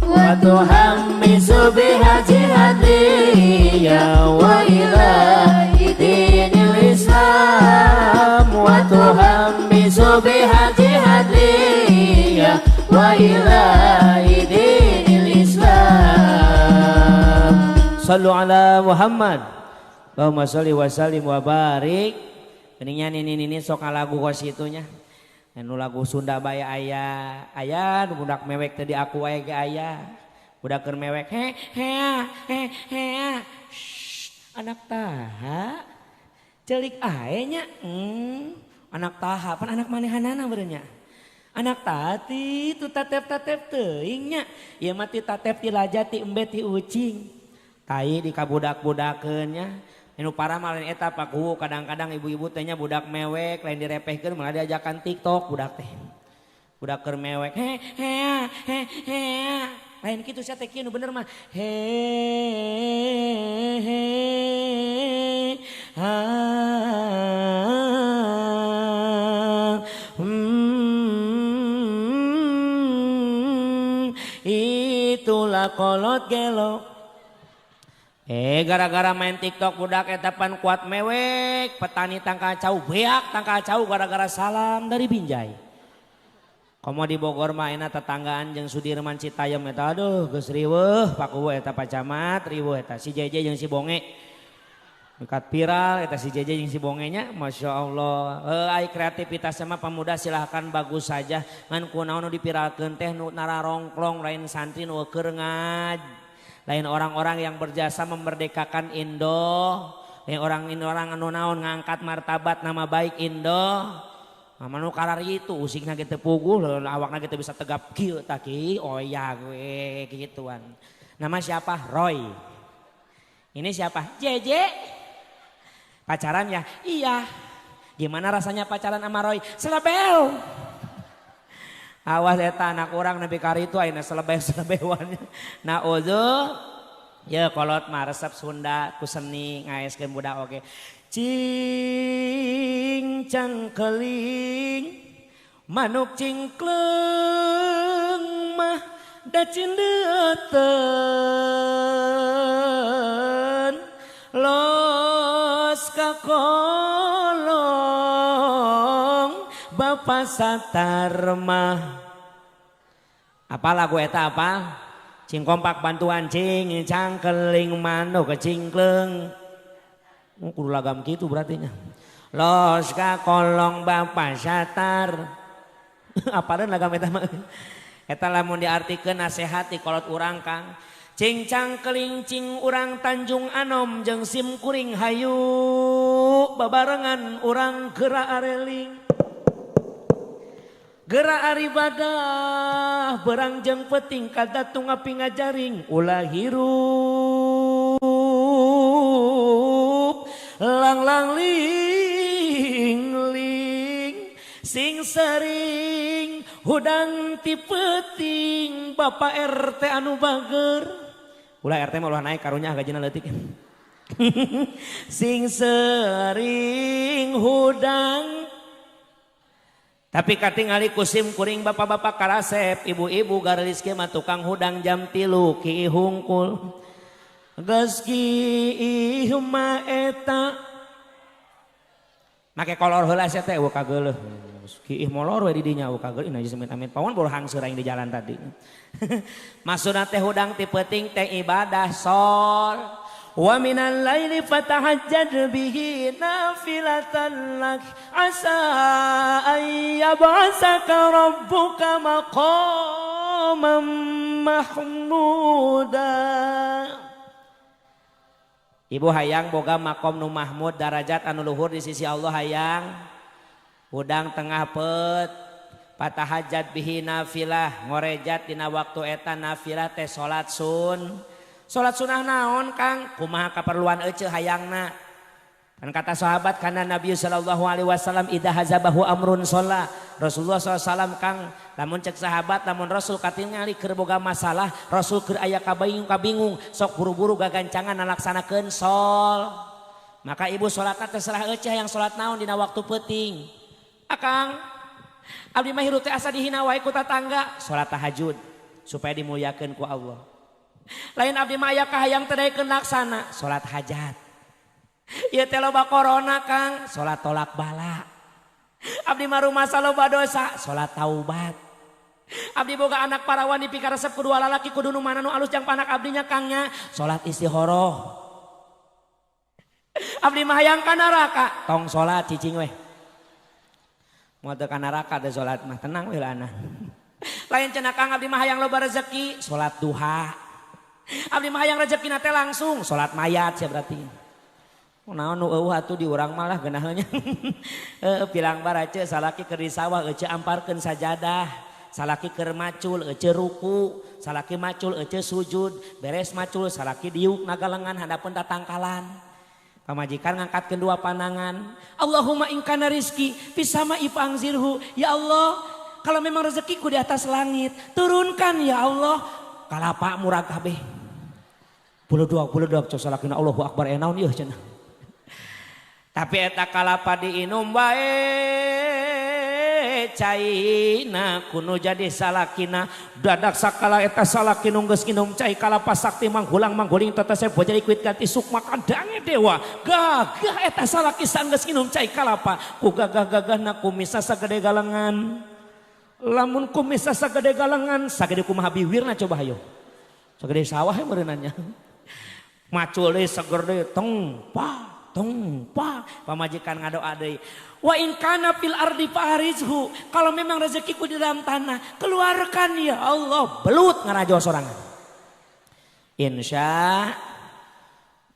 wa tuhammisu biha jihadiyya wa ila dinil Islam wa tuhammisu biha jihadiyya wa ila dinil Islam. Sallu ala Muhammad. Allahumma sholli wa sallim wa barik. Beningnya nini-nini sok lagu kos itunya. Nu lagu Sunda bae aya, aya nu budak mewek tadi aku wae ge aya. Budak keur mewek he he he he. Shh, anak taha. Celik ae nya. Anak taha pan anak manehanana beureun nya. Anak tati tu tatep-tatep teuing nya. Ieu mah ti tatep ti laja ti embe ti ucing. Tai di kabudak-budakeun nya. Nu parah mah lain eta Pak Kuwu, kadang-kadang ibu-ibu teh nya budak mewek lain direpehkeun malah diajakan TikTok budak teh. Budak keur mewek he he he he. Lain kitu sia teh kieu nu bener mah he he ha itulah kolot gelo. Gara-gara main TikTok budak eta pan kuat mewek, petani tangkal cau beak tangkal cau gara-gara salam dari Binjai. Komo di Bogor mah enak tetanggaan jeung Sudirman Citayam eta aduh geus riweuh Pak Kuwu eta Pak Camat riweuh eta si JJ jeung si Bonge. Dekat viral eta si JJ jeung si Bongenya Masya Allah. Ai kreativitasnya mah pemuda silahkan bagus saja ngan kunaon nu dipiralkeun teh nu nararongklong lain santri nu keur ngaj. Lain orang-orang yang berjasa memerdekakan Indo, lain orang anu naon ngangkat martabat nama baik Indo. Mama nu karari itu usikna ge teu puguh, awakna ge teu bisa tegap kieu tah ki, oya we gituan. Nama siapa? Roy. Ini siapa? JJ. Pacaran ya? Iya. Gimana rasanya pacaran sama Roy? Selebel. Awas eta anak orang nepi ka itu ayeuna selebeh-selebewannya. Naudzu ya kolot mah resep Sunda ku seni ngaeskeun budak oge. Cing cangkeling manuk cingkleung mah da cindeuteun los ka kolong Bapak Satarmah. Apa lagu eta apa? Cing kompak bantuan cing cangkeling manuk cingkleung. Kudu lagam kitu berarti nya. Los ka kolong Bapak Satar. Apaleun lagam eta mah? Eta lamun diartikeun nasehat ti kolot urang Kang. Cing cangkeling cing urang Tanjung Anom jeung sim kuring hayu babarengan urang geura areling. Gerak aribadah berang jeung peting kadatung api ngajaring ulah hirup lang lang ling ling sing sering hudang ti peuting Bapak RT anu bager. Ulah RT mah ulah naik karunya gajina leutik. Sing sering hudang. Tapi katingali kusim kuring bapak-bapak karasep, ibu-ibu garelis ge mah tukang hudang jam 3 ki hungkul. Geus kiih mah eta. Make kolor heula sia teh eueuh kageuleuh. Kiih molor we di dinya eueuh kageuleuh najis amit-amit pawon boro hangseur aing di jalan tadi. Maksudna teh hudang ti peuting teh ibadah sol. Wa minal laili fatahajjad bihi nafilatan lak asa ay yab'asaka rabbuka maqaman mahmuda. Ibu hayang boga makom nu mahmud darajat anu luhur di sisi Allah hayang hudang tengah pet patahajat bihi nafilah ngorejat dina waktu eta nafilah teh salat sun. Salat sunah naon Kang? Kumaha kaperluan ece hayangna? Kan kata sahabat karena Nabi sallallahu alaihi wasallam idza hazabahu amrun sholla. Rasulullah SAW Kang lamun cek sahabat lamun Rasul katingali keur boga masalah Rasul keur aya kabingung kabingung sok buru-buru gagancangan ngalaksanakeun sol. Maka ibu salatna terserah ece yang salat naon dina waktu peuting. Akang abdi mah hirup teh asa dihina wae ku tatangga salat tahajud supaya dimuliakeun ku Allah. Lain abdi mah aya kahayang teu daekeun laksana salat hajat. Ieu teh loba corona Kang, salat tolak bala. Abdi mah rumasa loba dosa, salat taubat. Abdi boga anak parawan dipikaresep ku dua lalaki kudu nu mana nu alus jang panak abdinya Kang nya, salat istikharah. Abdi mah hayang ka neraka, tong salat cicing weh. Moal teu ka neraka teh salat mah tenang we lah. Lain cenah Kang abdi mah hayang loba rezeki, salat duha. Abdi mah hayang rezekina teh langsung salat mayat sia berarti. Naon nu eueuh atuh di urang malah geunaheunnya. Heueuh pilang barace salaki keur di sawah euceu amparkeun sajadah, salaki keur macul euceu ruku, salaki macul euceu sujud, beres macul salaki diuk nagalengan handapeun tatangkalan. Pamajikan ngangkatkeun dua panangan. Allahumma in kana rizki fis sama'i fa'anzirhu. Ya Allah, kalau memang rezekiku di atas langit, turunkan ya Allah. Kalapa murah kabeh. Buleudog cok salakina Allahu akbar naon ieu cenah. Tapi eta kalapa diinum wae caina kuno jadi salakina dadak sakala eta salakina geus nginum cai kalapa sakti manggulang mangguling tetese bojari kuit ganti sukma kadange dewa gagah eta salaki sanggeus nginum cai kalapa ku gagah-gagahna kumisa sagede galengan lamun kumisa sagede galengan sagede kumaha biwirna coba hayo sagede sawah meureunanya macul deui seger deui tong pa tong pa pamajikan ngadoa deui wa in kana fil ardi farizhu kalau memang rezekiku di dalam tanah keluarkan ya Allah belut ngarajo sorangan insya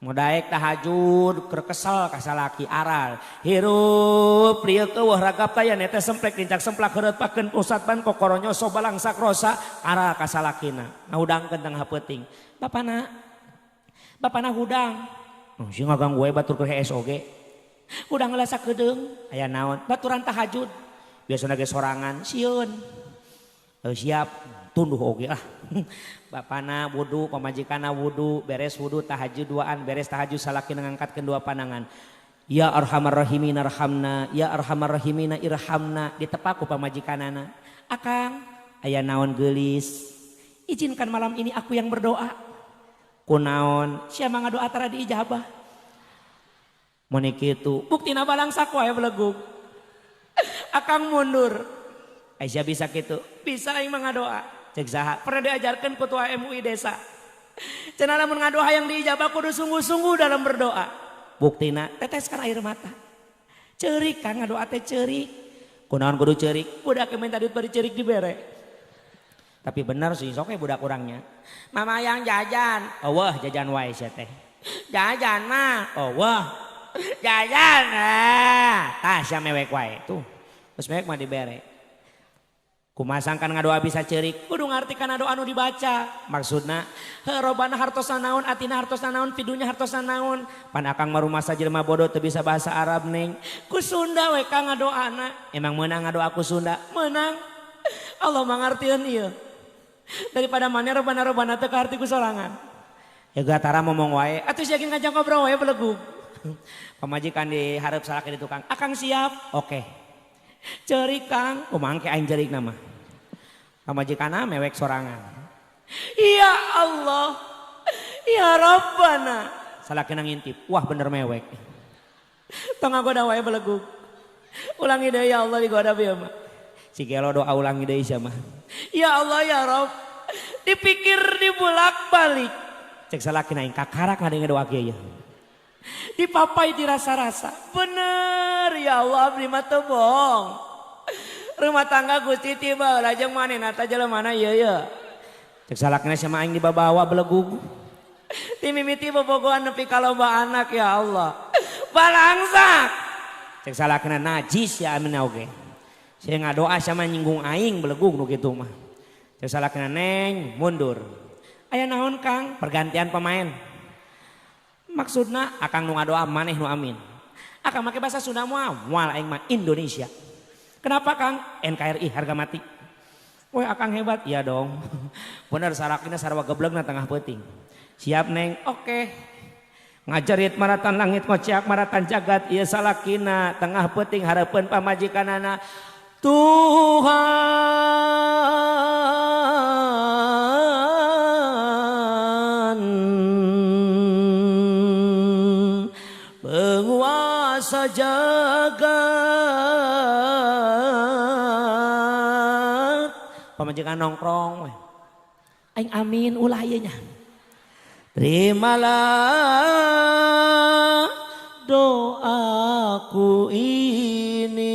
mudaek tahajud keur kesel ka salaki aral hirup lieu eueuh ragap taya nete semplek lincak semplak heureut pakeun pusat ban kokoronyo so balangsak rosa aral ka salakina ngahudangkeun tengah peuting bapana hudang. Oh, sih ngaganggu we batur keur hees oge. Hudang heula sakedeung, aya naon? Baturan tahajud. Biasana ge sorangan, sieun. Siap, tunduh oge ah. Bapana wudu, pamajikanna wudu, beres wudu tahajud duaan, beres tahajud salaki ngangkatkeun dua panangan. Ya arhamar rahimin arhamna, ya arhamar rahimina irhamna, ditepak ku pamajikanana. Akang, aya naon geulis? Izinkan malam ini aku yang berdoa. Kunaon siapa ngadoa tara diijabah mun kitu buktina balangsak wae belegug akang mundur Aisyah bisa kitu bisa aing mah ngadoa cek saha pernah diajarkeun ku tua MUI desa cenah lamun ngadoa hayang diijabah kudu sungguh-sungguh dalam berdoa buktina teteskan air mata ceurik kang ngadoa teh ceurik kunaon kudu ceurik budak minta duit bari ceurik dibere. Tapi benar sih, soknya budak orangnya. Mama yang jajan, oh wah jajan wae sia teh. Jajan mah, oh wah jajan ah, tah sia mewek wae tuh. Terus mewek mah dibere. Kumaha sangkan ngadoa bisa ceurik, kudu ngarti kana doa anu dibaca. Maksudna, heuh robana hartosna naon, atina hartosna naon, pidunya hartosna naon. Pan akang mah rumasa jelema bodoh teu bisa bahasa Arab neng. Ku Sunda we kang ngadoana. Emang meunang ngadoa ku Sunda? Meunang. Allah mangartieun ieu. Daripada mana robana-robana teu kaarti ku sorangan. Ya gatara ngomong wae, atuh sia ngajak ngobrol wae belegug. Pamajikan di hareup salaki di tukang, akang siap, oke. Ceurik kang, kumaha engke aing ceurik mah. Pamajikanna mewek sorangan. Ya Allah, ya Rabbana. Salakina ngintip, wah bener mewek. Tong ngagoda wae belegug. Ulangi deui ya Allah digoda bieu mah. Si gelo doa ulangi deui sia mah. Ya Allah ya Rabb. Dipikir dibulak-balik. Cek salakina aing kakarak ngadenge doa kieu ya. Dipapai dirasa-rasa. Bener ya Allah abdi mah teu bohong. Rumah tangga Gusti tiba lajeng manehna teh jelema ieu ye. Cek salakina sia mah aing dibabawa belegug. Ti mimiti bobogohan nepi ka loba anak ya Allah. Balangsak. Cek salakina najis ya amin oge. Sia ngadoa sama nyinggung aing belegug nu kitu mah. Cek salakina neng mundur. Aya naon Kang? Pergantian pemain. Maksudna akang nu ngadoa maneh nu amin. Akang make bahasa Sunda moal, moal aing mah Indonesia. Kenapa Kang? NKRI harga mati. Woi akang hebat, iya dong. Bener salakina sarua geblegna tengah peuting. Siap neng, oke. Ngajarit maratan langit ngociak maratan jagat ieu salakina tengah peuting hareupeun pamajikanana. Tuhan penguasa jagat. Pamajikan nongkrong we. Aing amin ulah ieu nya. Terimalah doaku ini.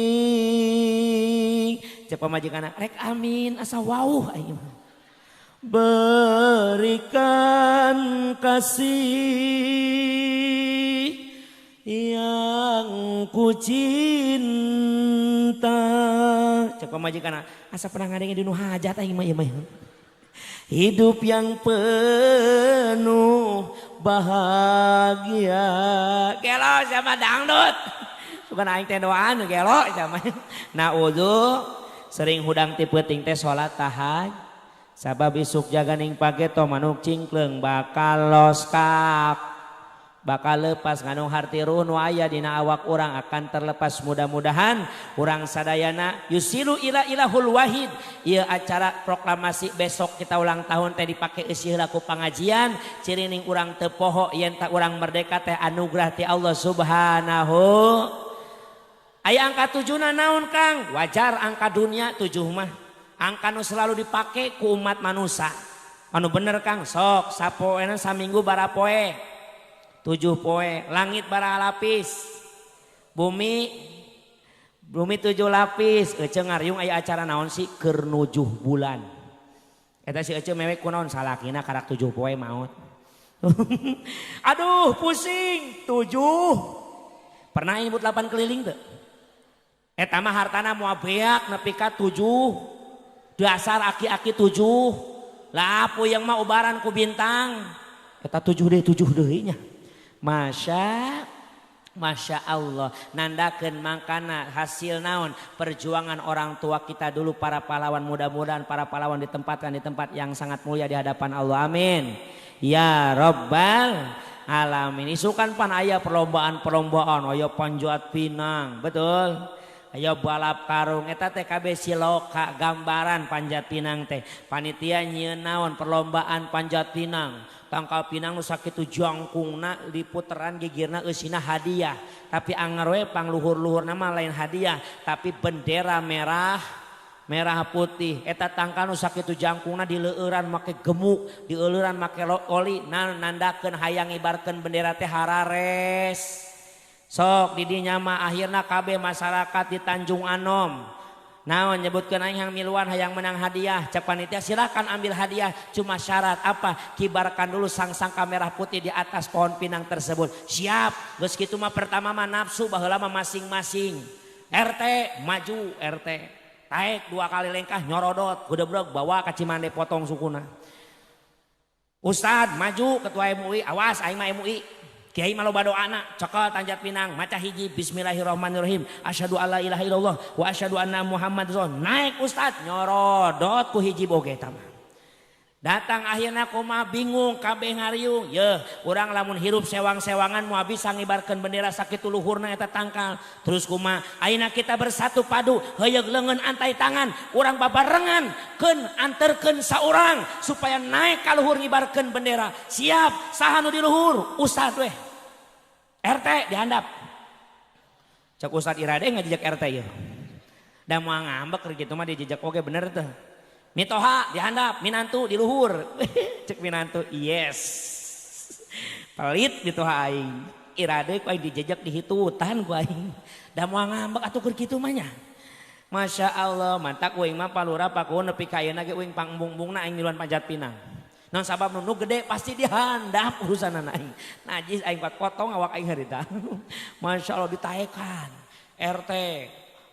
Cek pamajikan rek amin asa wauh aing mah. Berikan kasih yang ku cinta. Cek pamajikan asa pernah ngadenge di nu hajat aing mah ieu mah. Hidup yang penuh bahagia. Gelo sama dangdut. Bukan aing teh doaan gelo sama. Naudzu sering hudang ti peuting teh salat tahajud. Sabab isuk jaganing pageto manuk cingkleung bakal los kap. Bakal lepas ngandung harti ruh nu aya dina awak urang akan terlepas mudah-mudahan urang sadayana yusilu ila ilahul wahid. Ieu acara proklamasi besok kita ulang tahun teh dipake eusi heula ku pangajian cirining urang teu poho yen tak urang merdeka teh anugerah ti Allah Subhanahu. Aya angka 7 naon Kang? Wajar angka dunia 7 mah. Angka nu selalu dipake ku umat manusia. Anu bener Kang sok sapoena saminggu barapoe. 7 poe, langit bara lapis, bumi 7 lapis. Ece ngariung aya acara naon sih keur nujuh bulan. Eta si ece mewek kunaon salakina karak 7 poe maot. Aduh pusing 7. Pernah nyebut 8 keliling teu? Eta mah hartana moal beak nepi ka 7. Dasar aki-aki 7. Lah puyeng mah ubaran ku bintang. Eta 7 deui 7 deui nya. Masya Allah nandakeun mangkana hasil naon perjuangan orang tua kita dulu para pahlawan, mudah-mudahan para pahlawan ditempatkan di tempat yang sangat mulia di hadapan Allah, amin ya rabbal alamin. Isukan pan aya perlombaan-perlombaan, aya panjat pinang, betul, aya balap karung, eta teh kabeh siloka gambaran panjat pinang teh. Panitia nyieun naon perlombaan panjat pinang. Tangkal pinang nu sakitu jangkungna diputeran gigirna eusina hadiah. Tapi anger we pangluhur-luhurna mah lain hadiah, tapi bendera merah merah putih. Eta tangkal nu sakitu jangkungna dileueuran make gemuk, dieueuran make oli, nandakeun hayang ngibarkeun bendera teh harares. Sok di dinya mah akhirna kabeh masyarakat di Tanjung Anom. Naon nyebutkeun aing hayang miluan hayang menang hadiah. Cek panitia silakan ambil hadiah, cuma syarat apa? Kibarkan dulu sang-sangka merah putih di atas pohon pinang tersebut. Siap. Geus kitu mah pertama mah nafsu baheula mah masing-masing. RT maju RT. Taek 2 kali lengkah nyorodot, gedebreg bawa ka Cimande potong sukuna. Ustad maju ketua MUI, awas aing mah MUI. Kiai mah loba doana, cekel tanjat pinang, maca hiji bismillahirrahmanirrahim, asyhadu alla ilaha illallah wa asyhadu anna Muhammad rasul. Naik ustad nyorodot ku hiji boge eta mah. Datang akhirnya kumaha, bingung kabeh, ngariung ye urang. Lamun hirup sewang-sewangan moal bisa ngibarkeun bendera sakitu luhurna eta tangkal. Terus kumaha ayeuna? Kita bersatu padu, heuyeug leungeun antai tangan, urang babarengan keun anterkeun saurang supaya naik ka luhur ngibarkeun bendera. Siap? Saha nu di luhur? Ustad weh, RT dihandap. Cek Ustad, "Iraha deui ngajejak RT ieu?" Da moal ngambek gitu mah, dijejak oge bener tuh. Mitoha dihandap, minantu di luhur. Cek minantu, "Yes." Pelit mitoha aing. Iraha deui ku aing dijejak, dihitutan ku aing. Da moal ngambek atuh keur kitu mah nya. Masya Allah, mantak uing mah Pa Lurah, Pak Kuwu, nepi ka ayeuna ge uing pangembung-embungna aing miluan panjat pinang. Non sabab nu gede pasti dihandap urusan aing. Najis aing kuat potong awak aing harita. Masya Allah, ditaekan. RT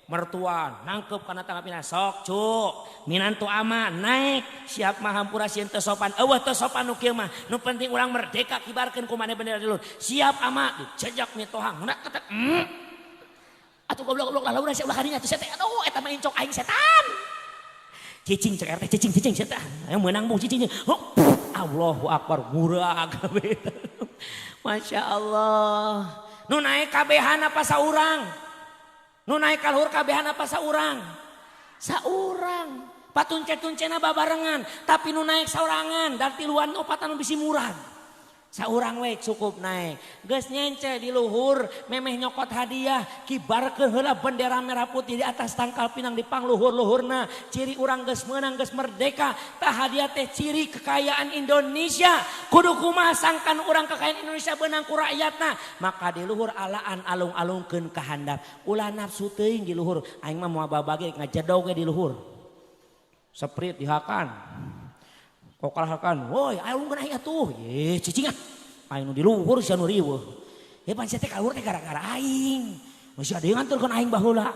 mertua nangkep karena tangkap pinang, "Sok cuk, minantu ama naik." "Siap mah, hampura sieun teu sopan." "Euweuh teu sopan nu kieu mah, nu penting urang merdeka, kibarkeun ku maneh bendera di luhur." "Siap ama." Dijejak mitoha ngeunak ketek. Atuh goblok-goblok lah urang sia, ulah kadinya atuh sia teh. Aduh, eta mah incok aing setan. "Cicing," cek RT, "cicing, cicing setan. Ayo menang bung, cicing." Oh, Allahu akbar, murah kabeh. Masya Allah. Nu naik kabehan apa saurang? Nu naik ka luhur kabehan apa saurang? Saurang. Patunce-tuncena babarengan, tapi nu naik saurangan, dan tiluan opatan nu bisi murah. Saurang we cukup naik. Geus nyence di luhur, memeh nyokot hadiah, kibarkeun heula bendera merah putih di atas tangkal pinang di pangluhur-luhurna. Ciri urang geus meunang, geus merdeka. Tah, hadiah teh ciri kekayaan Indonesia. Kudu kumaha sangkan urang kekayaan Indonesia beunang ku rakyatna? Maka di luhur alaan, alung-alungkeun ka handap. Ulah nafsu teuing di luhur. Aing mah moal babage ngajedog ge di luhur. Sprite dihakan. Kokalahakan, "Woi, alungkeun aing atuh." "Ye, cicing ah. Aing nu di luhur, sia nu riweuh." "Ya pan sia teh ka luhur teh gara-gara aing. Masih ada yang nganturkeun aing baheula."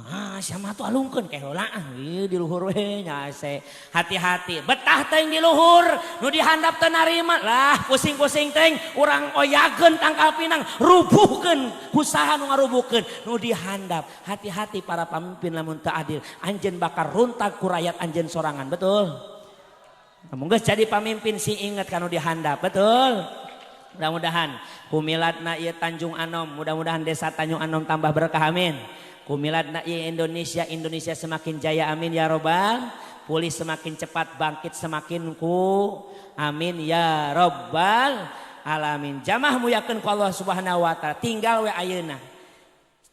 "Ah, sia mah tuh alungkeun ke heula ah." Ieu di luhur we nyase. Hati-hati, betah teuing di luhur, nu dihandap teu narima. Lah, pusing-pusing teuing, urang oyageun tangkal pinang, rubuhkeun usaha nu ngarubuhkeun nu dihandap. Hati-hati para pemimpin, lamun teu adil, anjeun bakal runtag ku rakyat anjeun sorangan, betul? Lamun geus jadi pamimpin si inget kanu dihandap, betul? Mudah-mudahan kumiladna ieu Tanjung Anom, mudah-mudahan desa Tanjung Anom tambah berkah, amin. Kumiladna ieu Indonesia, Indonesia semakin jaya, amin ya robbal. Pulih semakin cepat, bangkit semakin ku, amin ya robbal alamin. Jamaah muyakeun ku Allah Subhanahu wa taala, tinggal we ayeuna.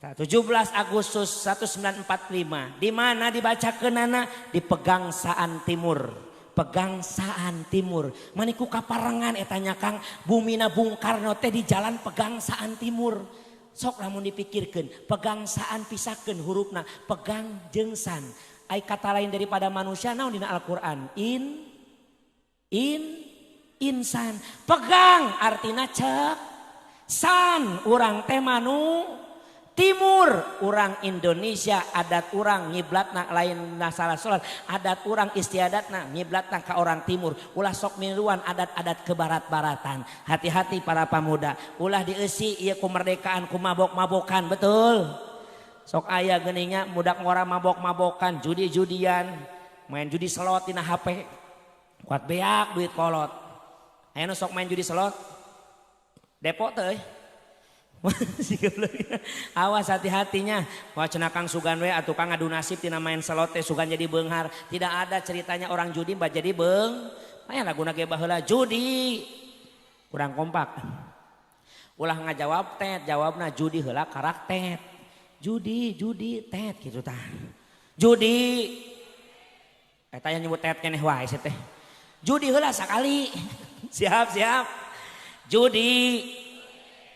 17 Agustus 1945, di mana dibacakeunana? Di Pegangsaan Timur. Pegangsaan Timur. Maniku kaparengan eta nya Kang, Bumina Bung Karno teh di Jalan Pegangsaan Timur. Sok lamun dipikirkeun, pegangsaan, pisahkeun hurufna, pegang jeung san. Ai kata lain daripada manusia naon dina Al-Qur'an? In insan. Pegang artina cek, san urang teh manu timur, orang Indonesia, adat urang ngiblatna lain masalah salat, adat urang istiadatna ngiblatna ka orang timur. Ulah sok miluan adat-adat ke barat-baratan. Hati-hati para pemuda, ulah dieusi ieu kemerdekaan ku mabok-mabokan, betul? Sok aya geningnya mudak ngora mabok-mabokan, judi-judian, main judi slot dina HP, kuat beak duit kolot. Aya nu sok main judi slot depo teh. Awas, hati-hatinya. Wah, cenah Kang, sugan we atuh Kang, ngadu nasib tina main slot teh, sugan jadi beunghar. Tidak ada ceritanya orang judi mbak jadi beung. Aya laguna ge baheula judi. Kurang kompak. Ulah ngajawab tet, jawabna judi heula karak tet. Judi, judi, tet gitu tah. Judi. Eta yang nyebut tet keneh wae sia teh. Judi heula sakali. Siap, siap. Judi.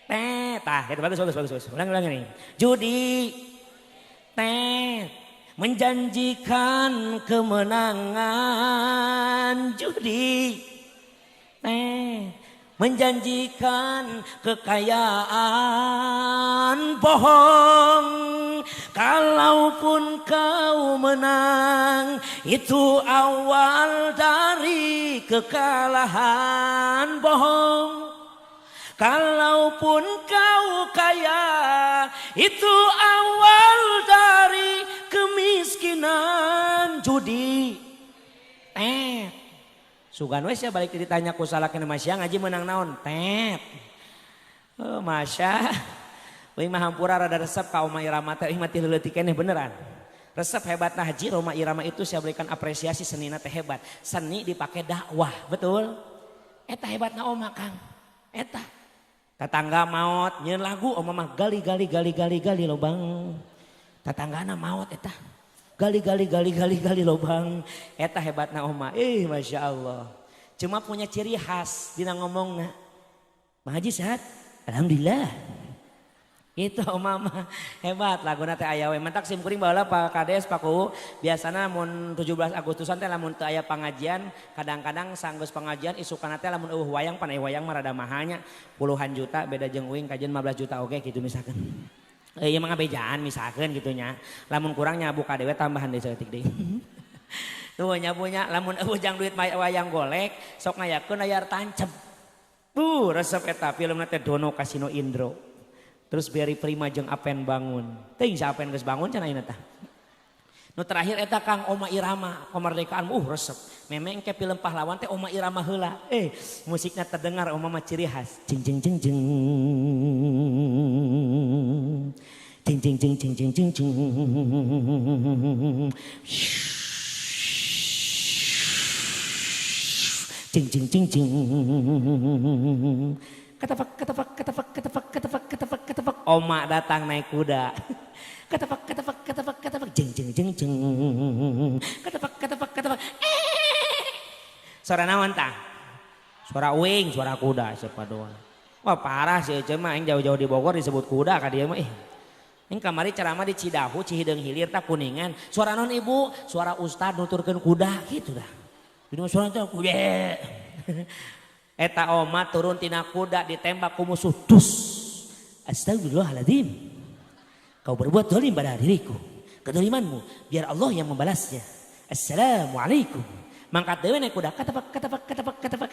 Tet, tah, gitu, bagus, bagus, bagus, bagus. Ulang, ulang ini. Judi, tet, menjanjikan kemenangan. Judi, tet, menjanjikan kekayaan. Bohong, kalaupun kau menang, itu awal dari kekalahan. Bohong. Kalaupun kau kaya, itu awal dari kemiskinan. Judi. Sugan we sia balik ditanya ku salakina Masya ngaji meunang naon? Tet. Oh, Masya. Uing mah hampura rada resep ka Oma Irama teh, uing mah ti leutik keneh beneran. Resep hebatna Haji Rhoma Irama itu saya berikan apresiasi senina teh hebat. Seni dipakai dakwah, betul? Eta hebatna Oma Kang. Eta. Tetangga maot nyeun lagu Oma mah gali gali gali gali gali lobang. Tetanggana maot eta. Gali gali gali gali gali lobang. Eta hebatna Oma. Ih, Masya Allah. Cuma punya ciri khas dina ngomongna. Bang Haji sehat? Alhamdulillah. Itu Oma mah hebat laguna teh aya we. Mantak sim kuring baheula Pak Kades Pak Kuwu biasana mun 17 Agustusan teh lamun teu aya pangajian kadang-kadang sanggeus pengajian isukana teh lamun eueuh wayang pan wayang mah rada mahal nya puluhan juta beda jeung uing kajian 15 juta oge gitu misalkan. Ieu mah ngabejaan misalkan gitu nya. Lamun kurang nya buka dewe tambahan deui saeutik deui. Tuh nya punya lamun eueuh jang duit wayang golek sok ngayakeun layar tancep. Buh resep eta filmna teh Dono Kasino Indro. Terus Barry Prima jeung Apen bangun. Teuing si Apen geus bangun cenah ayeuna tah. Nu terakhir eta Kang Oma Irama kemerdekaan resep. Memang ke film pahlawan teh Oma Irama heula. Musiknya terdengar Oma mah ciri khas. Jeng jeng jeng jeng. Jeng jeng jeng jeng jeng jeng jeng. Jeng jeng jeng jeng. Ketepak ketepak ketepak ketepak ketepak ketepak ketepak. Oma datang naik kuda. Ketepak ketepak ketepak ketepak jeng jeng jeng jeng. Ketepak ketepak ketepak. Suara naon tah? Suara uing, suara kuda siapa doang. Wah parah sih ece mah aing jauh-jauh di Bogor disebut kuda ka dia mah ih. Ini kamari ceramah di Cidahu, Cihideung Hilir tah Kuningan. Suara naon ibu? Suara ustad nuturkeun kuda gitu dah. Jadi suara teh kuda. Eta Oma turun tina kuda ditembak ku musuh dus. Astagfirullahaladzim. Kau berbuat zalim pada diriku. Kedolimanmu biar Allah yang membalasnya. Assalamualaikum. Mangkat dewe naik kuda ketepak ketepak ketepak ketepak.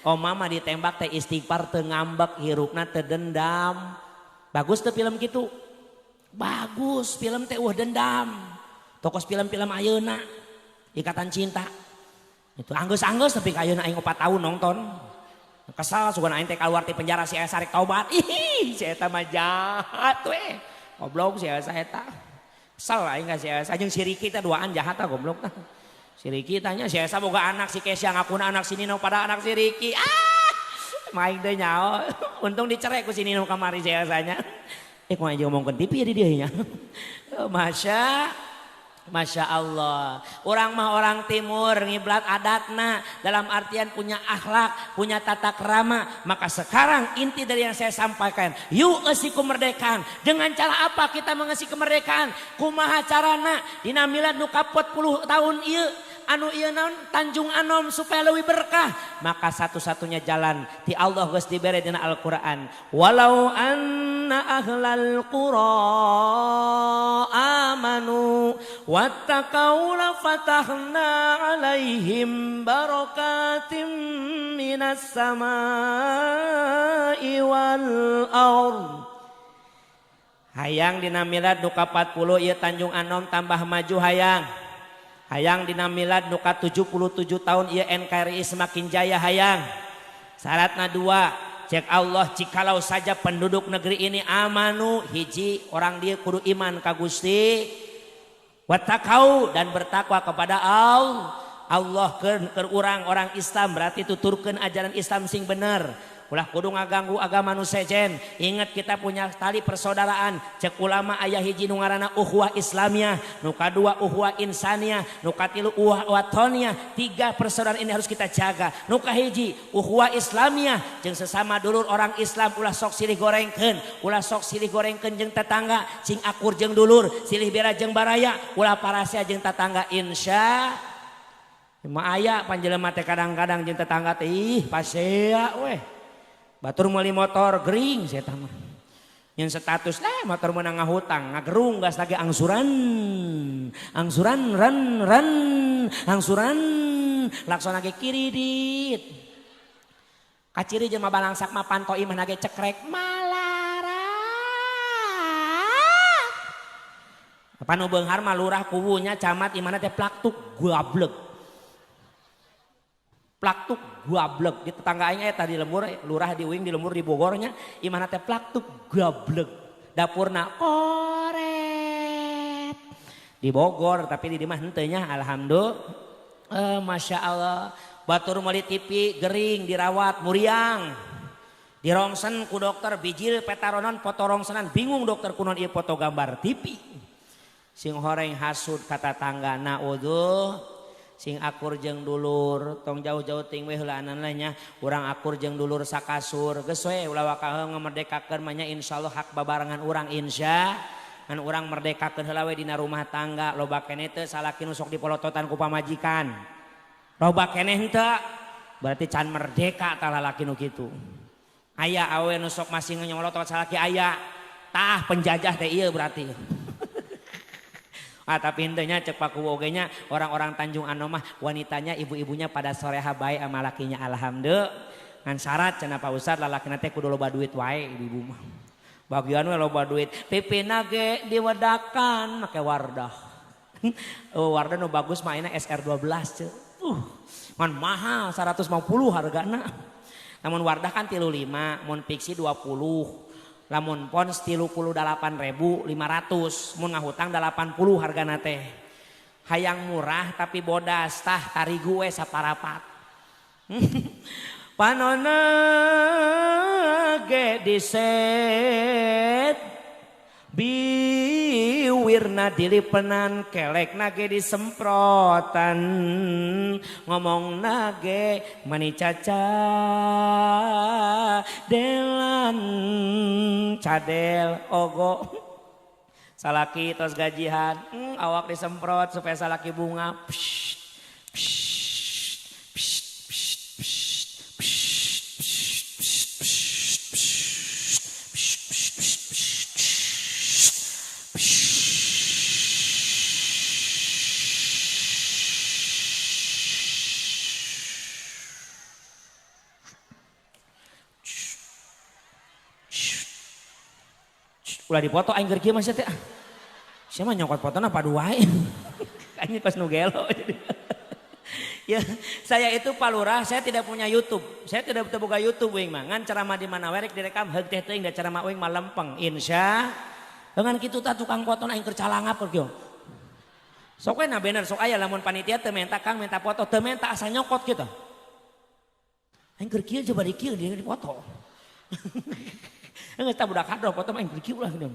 Oma mah ditembak teh istighfar teu ngambek hirupna teu dendam. Bagus teu film kitu? Bagus film teh eueuh dendam. Tokos film-film ayeuna Ikatan Cinta. Itu anggeus-anggeus tapi ka ayeuna aing 4 tahun nonton. Kesal sugan aing teh keluar ti penjara si Elsa rek taubat. Ih, si eta mah jahat we. Goblok si Elsa eta. Kesal aing ka si Elsa jeung si Riki teh duaan jahat tah goblok tah. Si Riki tanya si Elsa boga anak si Kesya ngakuna anak si Nino pada anak si Riki. Ah, maing teh nyaho. Untung dicerai ku si Nino kamari si Elsa nya. Kumaha jeung ngomongkeun TV ya di dieu nya. Masya Allah. Orang mah orang timur ngiblat adatna dalam artian punya akhlak, punya tata krama. Maka sekarang inti dari yang saya sampaikan, yuk esi kemerdekaan. Dengan cara apa kita mengisi kemerdekaan? Kumaha carana? Dina milad nu ka 40 tahun ieu anu ieu naon Tanjung Anom supaya leuwih berkah. Maka satu-satunya jalan ti Allah geus dibere dina Al-Qur'an. Walau anna ahlal qura amanu wattaqau la fatahna alaihim barakatim minas samai wal ard. Hayang dina milad nu ka 40 ieu Tanjung Anom tambah maju hayang. Hayang dina milad nu ka 77 tahun ieu NKRI semakin jaya hayang. Syaratna dua, cek Allah jikalau saja penduduk negeri ini amanu hiji orang dia kudu iman ka Gusti wattaqau dan bertakwa kepada Allah. Allah keur urang orang Islam berarti tuturkeun ajaran Islam sing bener. Ulah kudu ngaganggu agama nu sejen. Ingat kita punya tali persaudaraan. Cek ulama aya hiji nu ngaranna ukhuwah Islamiyah, nu kadua ukhuwah insaniyah, nu katilu ukhuwah watoniyah. Tiga persaudaraan ini harus kita jaga. Nu kahiji ukhuwah Islamiyah jeung sesama dulur orang Islam ulah sok silih gorengkeun, ulah sok silih gorengkeun jeung tetangga, cing akur jeung dulur, silih bera jeung baraya, ulah parasea jeung tetangga insya. Ma aya panjelema teh kadang-kadang jeung tetangga teh ih pasea weh. Batur meuli motor gering saya mah. Yang status lah motor menang ngahutang, ngagerung gas lagi angsuran. Angsuran ran ran, angsuran laksana ge kiridit. Kaciri jeung mah balangsak mah panto imah ge cekrek malara. Panu beunghar mah lurah kuwunya camat imahna teh plaktuk gablek. Plaktuk gablek di tetangga aing eta di lembur, lurah di uing di lembur di Bogornya, imahna teh plaktuk gablek. Dapurna koret. Di Bogor tapi di mah henteu nya alhamdulillah. Masya Allah. Batur meuli TV gering dirawat muriang. Dirongsen ku dokter bijil petaronon foto rongsenan bingung dokter kunon ieu foto gambar TV. Sing horeng hasud kata tangga naudzuh. Sing akur jeung dulur tong jauh-jauh ting we heulaanan lah nya urang akur jeung dulur sakasur geus we ulah waka ngamerdekakeun mah nya insyaallah hak babarengan urang insya ngan urang merdekakeun heula we dina rumah tangga loba keneh teu salaki nu sok dipolototan ku pamajikan loba keneh henteu berarti can merdeka tah lalaki nu kitu aya awe nu sok masih nyolotot salaki aya tah penjajah teh ieu berarti. Ah tapi intinya cek Pak Kuwu oge nya orang-orang Tanjung Anom mah wanitanya ibu-ibunya pada soreha bae sama lakinya alhamdulillah. Ngan syarat cenah Pak Ustad lalakina teh kudu loba duit wae ibu-ibu mah. Bagian we loba duit, pipina ge diwedakan make wardah. Oh, wardah nu bagus mah ayeuna SR12 ceu. Ngan mahal 150 hargana. Lamun wardah kan 35, mun fiksi 20. Lamun pons 38.500, mun ngahutang 80 hargana teh. Hayang murah tapi bodas tah tarigu we saparapat. Panona ge diset biwirna dilipenan kelekna ge disemprotan ngomongna ge mani caca delan cadel ogo salaki tos gajihan awak disemprot supaya salaki bunga psst, psst, psst, psst, psst, psst, psst, psst, psst, psst. Ulah dipoto aing keur kieu mah sia teh. Sia mah nyokot fotona padu wae. Aing pas nu gelo jadi. Ya, saya itu Pak Lurah, saya tidak punya YouTube. Saya tidak buka YouTube uing mah. Ngan ceramah di mana we rek direkam heug teh teuing da ceramah uing mah lempeng insya. Dengan kitu tah tukang fotona aing keur calangap keur kieu. Sok we na bener sok aya lamun panitia teu menta Kang minta foto teu menta asa nyokot kitu. Aing keur kieu coba di kieu dia dipoto. Geus tah budak hadroh foto mah aing keur kieu ulah geuning.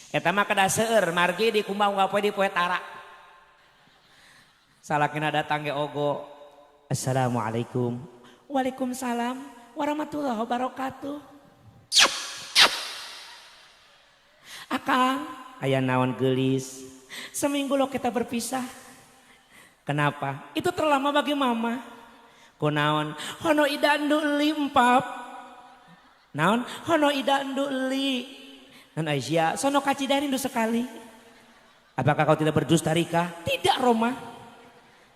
Eta mah kedah seueur margi di kumbang poe di poe tara. Salakina datang ge ogo. Assalamualaikum. Waalaikumsalam warahmatullahi wabarakatuh. Akang, aya naon geulis. Seminggu lo kita berpisah. Kenapa? Itu terlama bagi mama. Kunaon? Hono ida nduli empap. Naon? Hono ida nduli. Nan Aisyah, sono kacida rindu sekali. Apakah kau tidak berdusta Rika? Tidak Roma.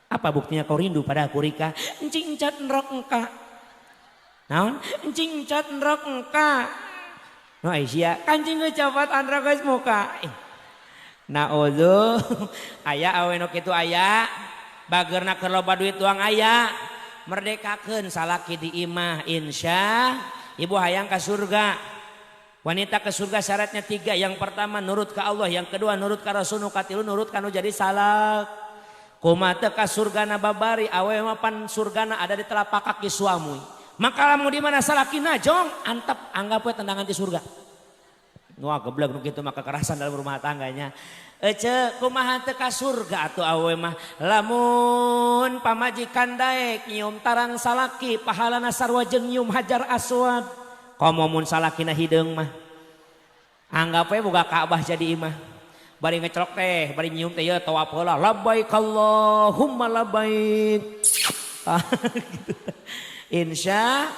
Apa buktinya kau rindu pada aku Rika? Encing cat nrok engka. Naon? Encing cat nrok engka. No Aisyah, kancing geus andra geus muka. Naudzu. Aya awe nu kitu aya. Bageurna keur loba duit doang aya. Merdekakeun salaki di imah insya. Ibu hayang ka surga. Wanita ke surga syaratnya 3. Yang pertama nurut ke Allah, yang kedua nurut ka Rasul, nu katilu nurut ka nu jadi salak. Kumaha teu ka surgana babari, awewe mah pan surgana ada di telapak kaki suami. Maka lamun di mana salakina jong antep anggap we tendangan di surga. Wah geblek nu kitu mah kekerasan dalam rumah tangganya. Ece kumaha teu ka surga atuh awewe mah lamun pamajikan daek nyium tarang salaki pahalana sarua jeung nyium hajar aswad. Komo mun salakina hideung mah. Anggap we boga Ka'bah jadi imah. Bari ngecelok teh, bari nyium teh ya tawaf heula. Labbaik Allahumma labbaik. Gitu. Insya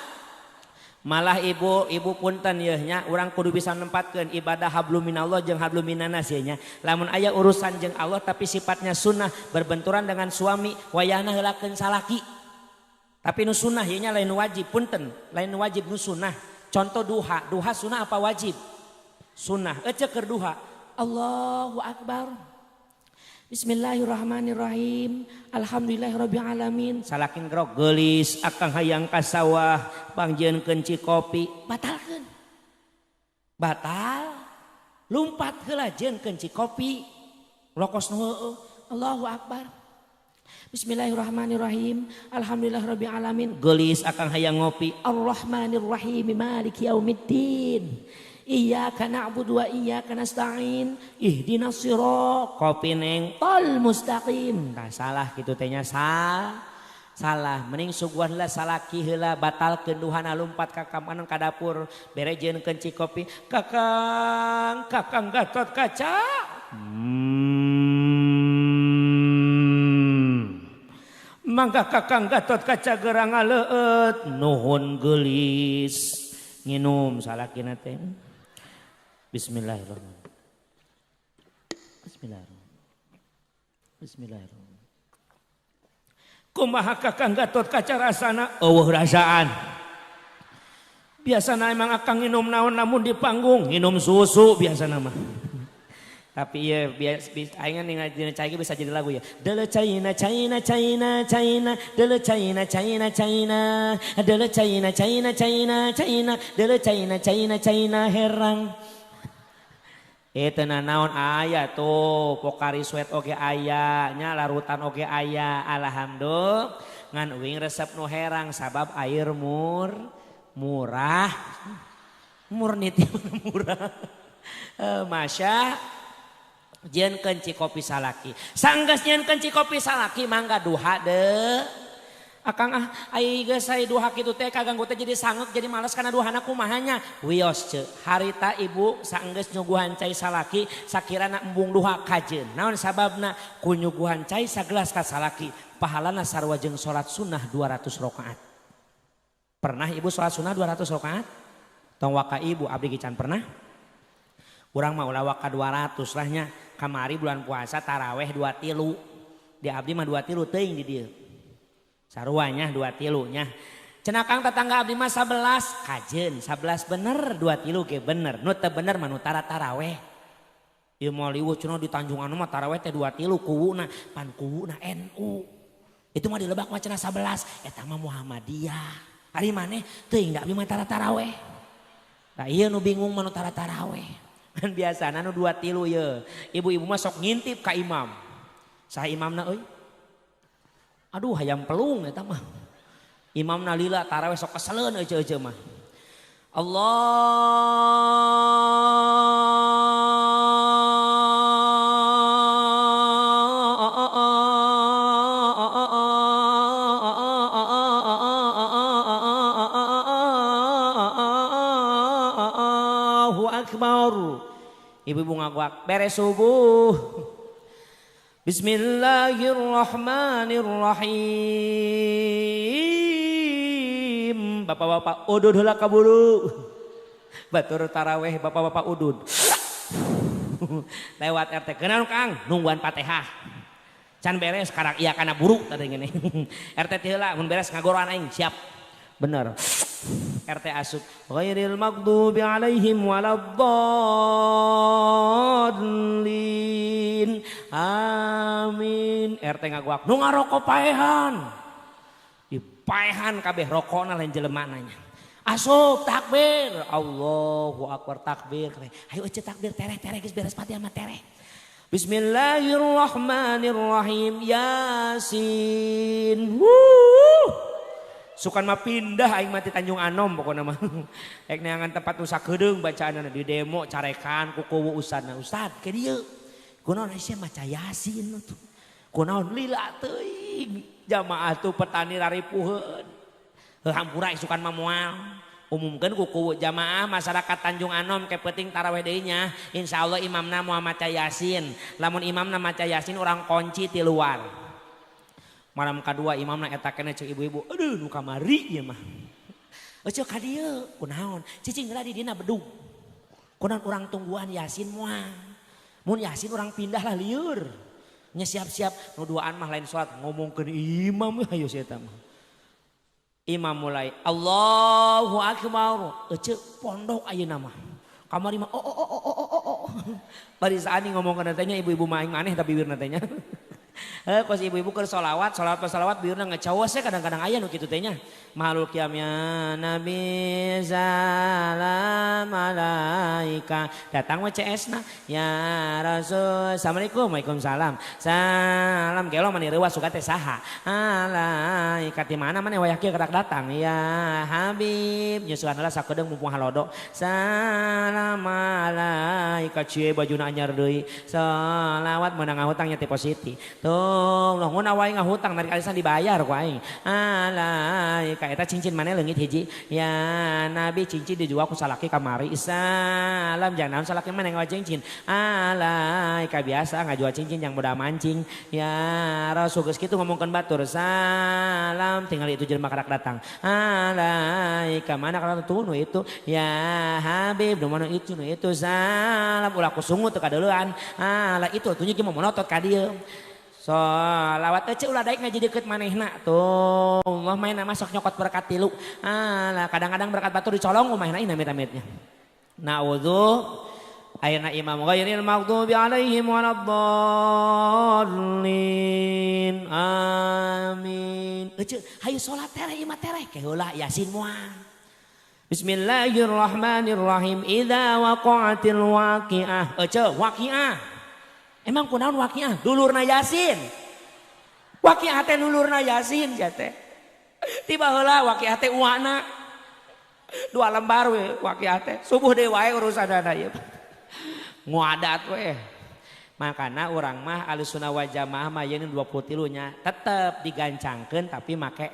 malah ibu punten yeuh nya urang kudu bisa nempatkeun ibadah hablum minallah jeung hablum minannas yeuh nya. Lamun aya urusan jeung Allah tapi sifatnya sunnah berbenturan dengan suami wayahna heulakeun salaki. Tapi nu sunnah yeuh nya lain wajib punten, lain wajib nu sunnah. Contoh duha, duha sunnah apa wajib? Sunnah. Ece keur duha. Allahu akbar. Bismillahirrahmanirrahim. Alhamdulillahirabbil alamin. Salakin grog geulis akang hayang ka sawah pangjieunkeun kopi batalkeun. Batal. Lumpat heula jieunkeun kopi. Lokos nu heueuh. Allahu akbar. Bismillahirrahmanirrahim. Alhamdulillahirabbil alamin. Geulis akang hayang ngopi. Arrahmanirrahim. Maliki yaumiddin. Iyyaka na'budu wa iyyaka nasta'in. Ihdinas siratal kopi neng tol mustaqim. Nah, salah kitu teh nya salah. Mending suguhan heula salaki heula batalkeun duhana lumpat ka kamar ka dapur bere jieunkeun kopi. Kakang, Kakang Gatot Kaca. Mangga Kakang Gatot Kaca gerang ngaleueut nuhun geulis nginum salakina teh. Bismillahirrahmanirrahim. Bismillahirrahmanirrahim. Bismillahirrahmanirrahim. Kumaha Kakang Gatot Kaca rasana? Eueuh rasaan. Biasana emang akang nginum naon namun di panggung nginum susu biasana mah. Tapi iya biasa aing ningali cai bisa jadi lagu ya. Dele China China China China dele China China China dele China China China China dele China China China herang. Teu naon aya tuh Pocari Sweat oge aya nya larutan oge aya alhamdulillah ngan uing resep nu herang sabab air murah murni teh murah. Masya jieunkeun kopi salaki sanggeus jieunkeun kopi salaki mangga duha deui akang ah ai geus ai duha kitu teh kaganggu teh jadi sangek jadi males kana duhana kumaha nya wios ceu harita ibu sanggeus nyuguhan cai salaki sakirana embung duha kajeun naon sababna ku nyuguhan cai sagelas ka salaki pahalana sarua jeung salat sunnah 200 rakaat. Pernah ibu salat sunnah 200 rakaat? Tong waka ibu abdi ge can pernah. Urang mah ulah waka 200 lah nya. Kamari bulan puasa taraweh 2 tilu. Di abdi mah 2 tilu teuing di dieu. Saruanya 2 tilu nya. Cenah kang tetangga abdi mah 11 kajeun 11 bener 2 tilu ge bener. Nu teu bener mah nu tara taraweh. Ieu moal liweuh cenah di Tanjung Anu mah taraweh teh 2 tilu kuwuna pan kuwuna NU. Itu mah di Lebak mah cenah 11 eta mah Muhammadiyah. Ari maneh teuing da abdi mah tara taraweh. Tah ieu nu bingung mah nu tara taraweh. Kan biasana nu 2 tilu ye. Ibu-ibu mah sok ngintip ka imam. Saha imamna euy? Aduh hayam pelung eta mah. Imamna lila taraweh sok keseleun euceu-euceu mah. Allahu akbar. Ibu-ibu ngaguak beres subuh. Bismillahirrahmanirrahim. Bapak-bapak udud heula kaburu. Batur taraweh bapak-bapak udud. Lewat RT keunaan Kang nungguan Fatihah. Can beres karak iya kana buruk tadi ngene. RT teh heula mun beres ngagoroan aing siap. Bener. RT asup ghairil maghdubi alaihim waladdallin. Amin. RT ngaguak nu ngarokok paehan. Dipaehan kabeh rokona lain jelema nanya. Asup takbir. Allahu akbar takbir. Ayo ece takbir tereh-tereh geus beres Fatihah mah tereh. Bismillahirrahmanirrahim. Yasin. Wuh. Sukan mah pindah aing mati Tanjung Anom pokona mah. Rek neangan tempat nu sakedeung bacaanna di demo carekan ku kuwu ustadna. Ustad ke dieu. Kunaon sia maca Yasin tuh. Kunaon lila teuing. Jamaah tuh petani raripuheun. Heuh hampura isukan mah moal. Umumkeun ku kuwu jamaah masyarakat Tanjung Anom ke peuting taraweh deui nya. Insyaallah imamna moal maca Yasin. Lamun imamna maca Yasin urang kunci ti luar. Malam kedua imamna eta keneh ceuk ibu-ibu, aduh nu kamari ieu mah. Euceu ka dieu, kunaon? Cicing heula di dina bedug. Kunaon urang tungguan Yasin moal. Mun Yasin urang pindah lah lieur. Nya siap-siap nu duaan mah lain salat ngomongkeun imam hayu si eta mah. Imam mulai Allahu akbar. Euceu pondok ayeuna mah. Kamari mah oh oh oh oh oh oh. Bari saani ngomongkeun teh nya ibu-ibu mah aing maneh tapi bibirna teh nya. Kos ibu-ibu keur sholawat, sholawat sholawat bibirna ngecawos ya kadang-kadang aya nu kitu teh nya. Mahalul qiyam ya Nabi salam alaika. Datang we CS na ya Rasul. Assalamualaikum. Waalaikumsalam. Salam gelo mani reuwas suka teh saha. Alaika ti mana maneh wayah kieu kerak datang ya Habib. Nyusuan heula sakedeung mumpung halodo. Salam alaika cie bajuna anyar deui. Sholawat meunang ngahutang nya ti positi. Tuh, loh ngun awai ngahutang narik arisan dibayar ku aing. Alaika eta cincin maneh leungit hiji. Ya Nabi cincin dijual ku salaki kamari. Salam jangan naon salaki maneh ngawa cincin. Alaika biasa ngajual cincin yang modal mancing. Ya Rasul geus kitu ngomongkeun batur. Salam tinggal itu jelema karak datang. Alaika mana kana tuh nu itu. Ya Habib nu mana itu nu itu. Salam ulah ku sungut teu kadeulean. Ala itu atuh nya monotot ka dieu. Sholawat teh ulah daek ngaji deukeut manehna tuh mah main masuk nyokot berkat tilu. Alah kadang-kadang berkat batur dicolong ku manehna ih amit-amitnya. Na'udzu ayeuna imam ghairil maghdubi alaihim waladdallin. Amin. Ece hayu salat tereh ieu mah tereh ke heula Yasin moal. Bismillahirrahmanirrahim. Idza waqa'atil waqi'ah. Ece waqi'ah. Emang kunaon waqiah? Dulurna Yasin. Waqiah teh dulurna Yasin sia teh. Tiba heula waqiah teh uana. Dua lembar we waqiah teh. Subuh deui wae urusanana ieu. Nguadat we. Makana urang mah Ahlussunnah wal Jamaah mah yeun 23 nya tetep digancangkeun tapi make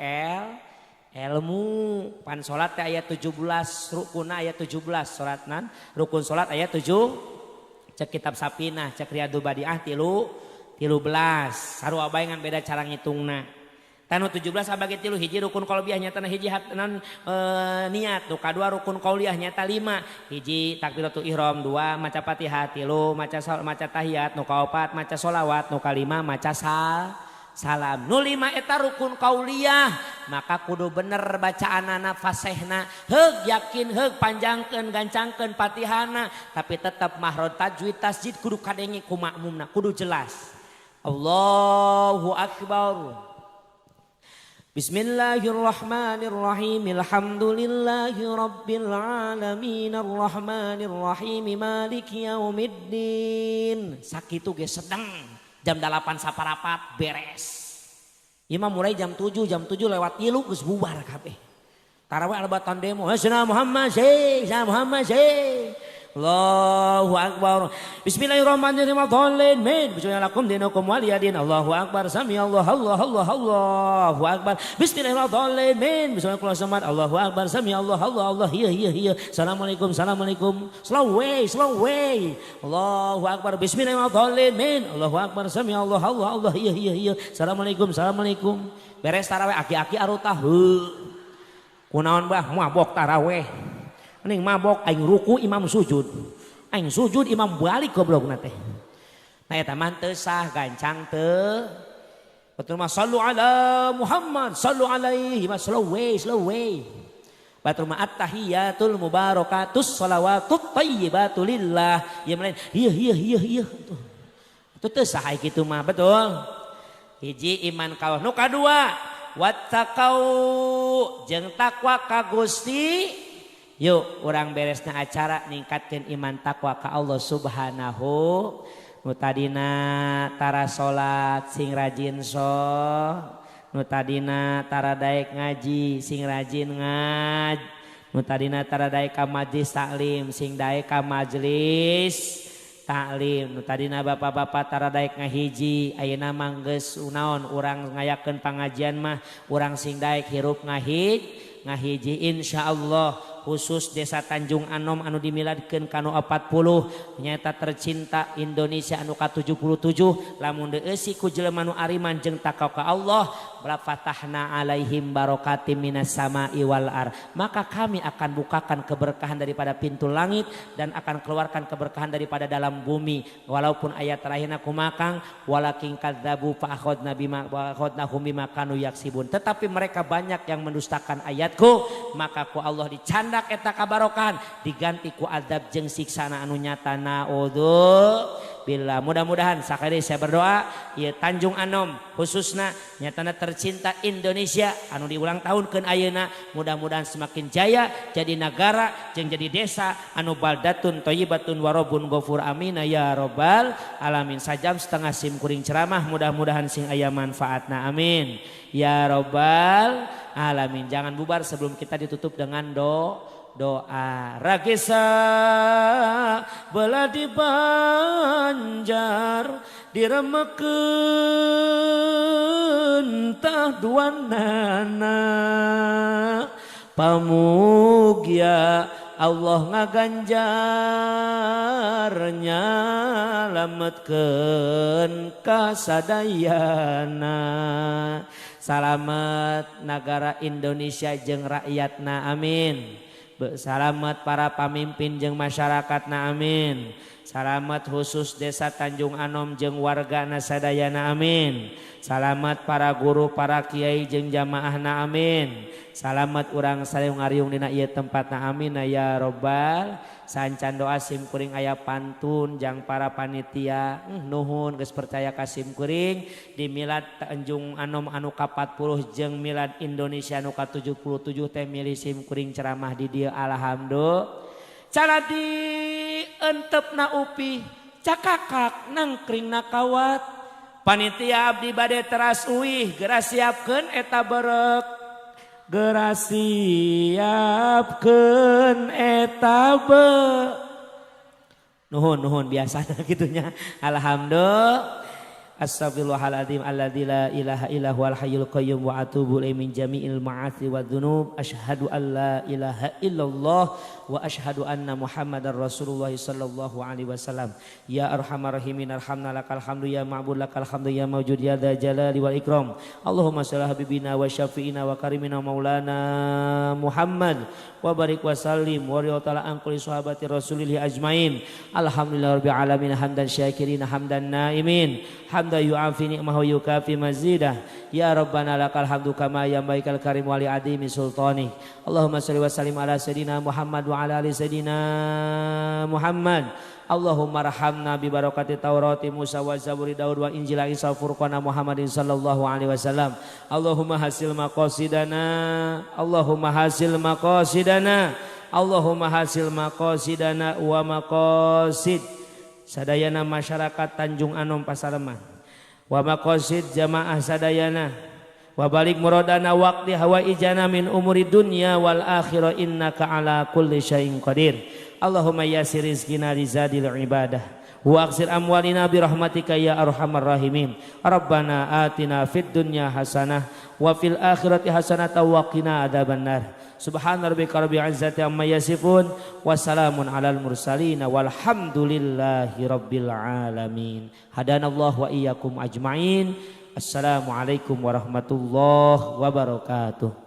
ilmu. Pan salat teh aya 17, rukunna aya 17 salatna. Rukun salat aya 7. Cek kitab Sapinah, cek Riyadul Badiah 13. Sarua bae ngan beda cara ngitungna. Tanu 17 abagi 3 hiji rukun qalbiyah nyata hiji non niat, nu kadua rukun qauliyah nyata 5. Hiji takbiratul ihram, 2 maca Fatihah, 3 maca tahiyat, nu kaopat maca sholawat, nu kalima maca salam. Nu 5 eta rukun qauliyah, maka kudu bener bacaanana fasihna, heug yakin heug panjangkeun gancangkeun Fatihana, tapi tetap mahrod tajwid tasjid kudu kadenge ku makmumna, kudu jelas. Allahu akbar. Bismillahirrahmanirrahim. Alhamdulillahi rabbil alamin arrahmanirrahim maliki yaumiddin. Sakitu ge sedeng. Jam 8 saparapat beres. Ieu mah mulai jam 7, jam 7 lewat 3 geus bubar kabeh. Tarawih albatan demo, Sayyidina Muhammad, Sayyidina Muhammad, Allahu akbar. Bismillahirrahmanirrahim. Dhalin min bismillahikum dinukum waliyadin. Allahu akbar. Sami Allah Allah Allah Allahu akbar. Bismillahirrahmanirrahim. Min bismillahirrahmanirrahim. Allahu akbar. Sami Allah Allah Allah. Iya iya iya. Assalamualaikum assalamualaikum. Slow way slow way. Allahu akbar. Bismillahirrahmanirrahim. Min Allahu akbar. Sami Allah Allah Allah. Iya iya iya. Assalamualaikum assalamualaikum. Beres tarawih aki-aki arutah. Kunaon bah mabok tarawih. Mending mabok aing ruku imam sujud. Aing sujud imam balik goblokna teh. Nah eta mah teu sah gancang teu. Batur mah sallu ala Muhammad sallu alaihi wa slow way slow way. Batur mah at-tahiyatul mubarakatus shalawatut thayyibatu lillah. Ieu mah lain ieu ieu ieu ieu. Itu teu sah kitu mah betul. Hiji iman ka Allah. Nu kadua wattaqau jeung takwa ka Gusti. Yuk urang beresna acara ningkatkeun iman takwa ka Allah Subhanahu. Nu tadina tara salat sing rajin nu tadina tara daek ngaji sing rajin ngaj, nu tadina tara daek ka majlis taklim sing daek ka majlis taklim, nu tadina bapak-bapak tara daek ngahiji ayeuna mah geus naon urang ngayakeun pangajian mah urang sing daek hirup ngahiji insyaallah. Khusus desa Tanjung Anom anu dimiladkeun kanu 40 nyata tercinta Indonesia anu ka-77 lamun deeusi ku jelema nu ariman jeung takwa ka Allah la fatahna alaihim barakatim minas sama'i wal ar, maka kami akan bukakan keberkahan daripada pintu langit dan akan keluarkan keberkahan daripada dalam bumi. Walaupun ayat terakhirna kumakang walakin kadzabu fa akhadna bima wa akhadnahum bima kanu yaksibun, tetapi mereka banyak yang mendustakan ayatku, maka ku Allah dicandak Kacandak eta kabarokahan diganti ku azab jeung siksana anu nyata, naudzubillah. Mudah-mudahan sakali saya berdoa ieu Tanjung Anom khususna nyatana tercinta Indonesia anu diulang tahunkeun ayeuna, mudah-mudahan semakin jaya jadi negara jeung jadi desa anu baldatun thayyibatun warobun ghafur, amin ya robbal alamin. Sajam setengah sim kuring ceramah, mudah-mudahan sing aya manfaatna, amin ya robbal alamin. Jangan bubar sebelum kita ditutup dengan doa. Ragesa belah di Banjar diremekeun tah duanana, pamugia Allah ngaganjar nyalametkeun kasadayana. Salamet negara Indonesia jeung rakyatna, amin. Salamet para pamimpin jeung masyarakatna, amin. Salamet khusus desa Tanjung Anom jeung wargana sadayana, amin. Salamet para guru, para kiai jeung jamaahna, amin. Salamet urang sadaya ngariung dina ieu tempatna, amin ya robbal. Sancan doa sim kuring aya pantun jang para panitia. Nuhun geus percaya ka sim kuring di milad Tanjung Anom anu ka-40 jeung milad Indonesia anu ka-77 teh milih sim kuring ceramah di dieu, alhamdulillah. Cara di entepna upi cakakak nangkringna kawat, panitia abdi bade teras uih, geura siapkeun eta berek, geura siapkeun eta be. Nuhun nuhun, biasa gitunya, alhamdulillah. Astaghfirullahaladzim alladzi la ilaha illa huwal hayyul qayyum wa atubu ilaihi min jami'il ma'asi wa dzunub. Asyhadu an la ilaha illallah wa asyhadu anna Muhammadar Rasulullah sallallahu alaihi wasallam. Ya arhamar rahimin arhamna, lakal hamdu ya ma'bud, lakal hamdu ya mawjud, ya dzal jalali wal ikram. Allahumma shalli ala habibina wa syafi'ina wa karimina maulana Muhammad wa barik wa sallim wa ta'ala an kulli sahabati rasulillah ajmain. Alhamdulillah rabbil alamin hamdan syakirin hamdan naimin hamdan yu'afi ni'mahu yukafi mazidah. Ya rabbana lakal hamdu kama yanbaghi karim wa li adimi sultani. Allahumma shalli wa sallim ala sayidina Muhammad wa ala ali sayidina Muhammad. Allahumma arhamna bi barakati Taurati Musa wa Zaburi Daud wa Injil Isa Furqana Muhammadin sallallahu alaihi wasallam. Allahumma hasil maqasidana, Allahumma hasil maqasidana, Allahumma hasil maqasidana wa maqasid sadayana masyarakat Tanjung Anom Pasaleman wa maqasid jamaah sadayana wa balik muradana waqti hawaijana min umuri dunya wal akhirah, innaka ala kulli syai'in qadir. Allahumma yassir rizqina li zadil ibadah wa aksir amwalina bi rahmatika ya arhamar rahimin. Rabbana atina fid dunya hasanah wa fil akhirati hasanah wa qina adzabannar. Subhana rabbika rabbil izzati amma yasifun wa salamun alal mursalin walhamdulillahi rabbil alamin. Hadanallahu wa iyyakum ajmain. Assalamualaikum warahmatullahi wabarakatuh.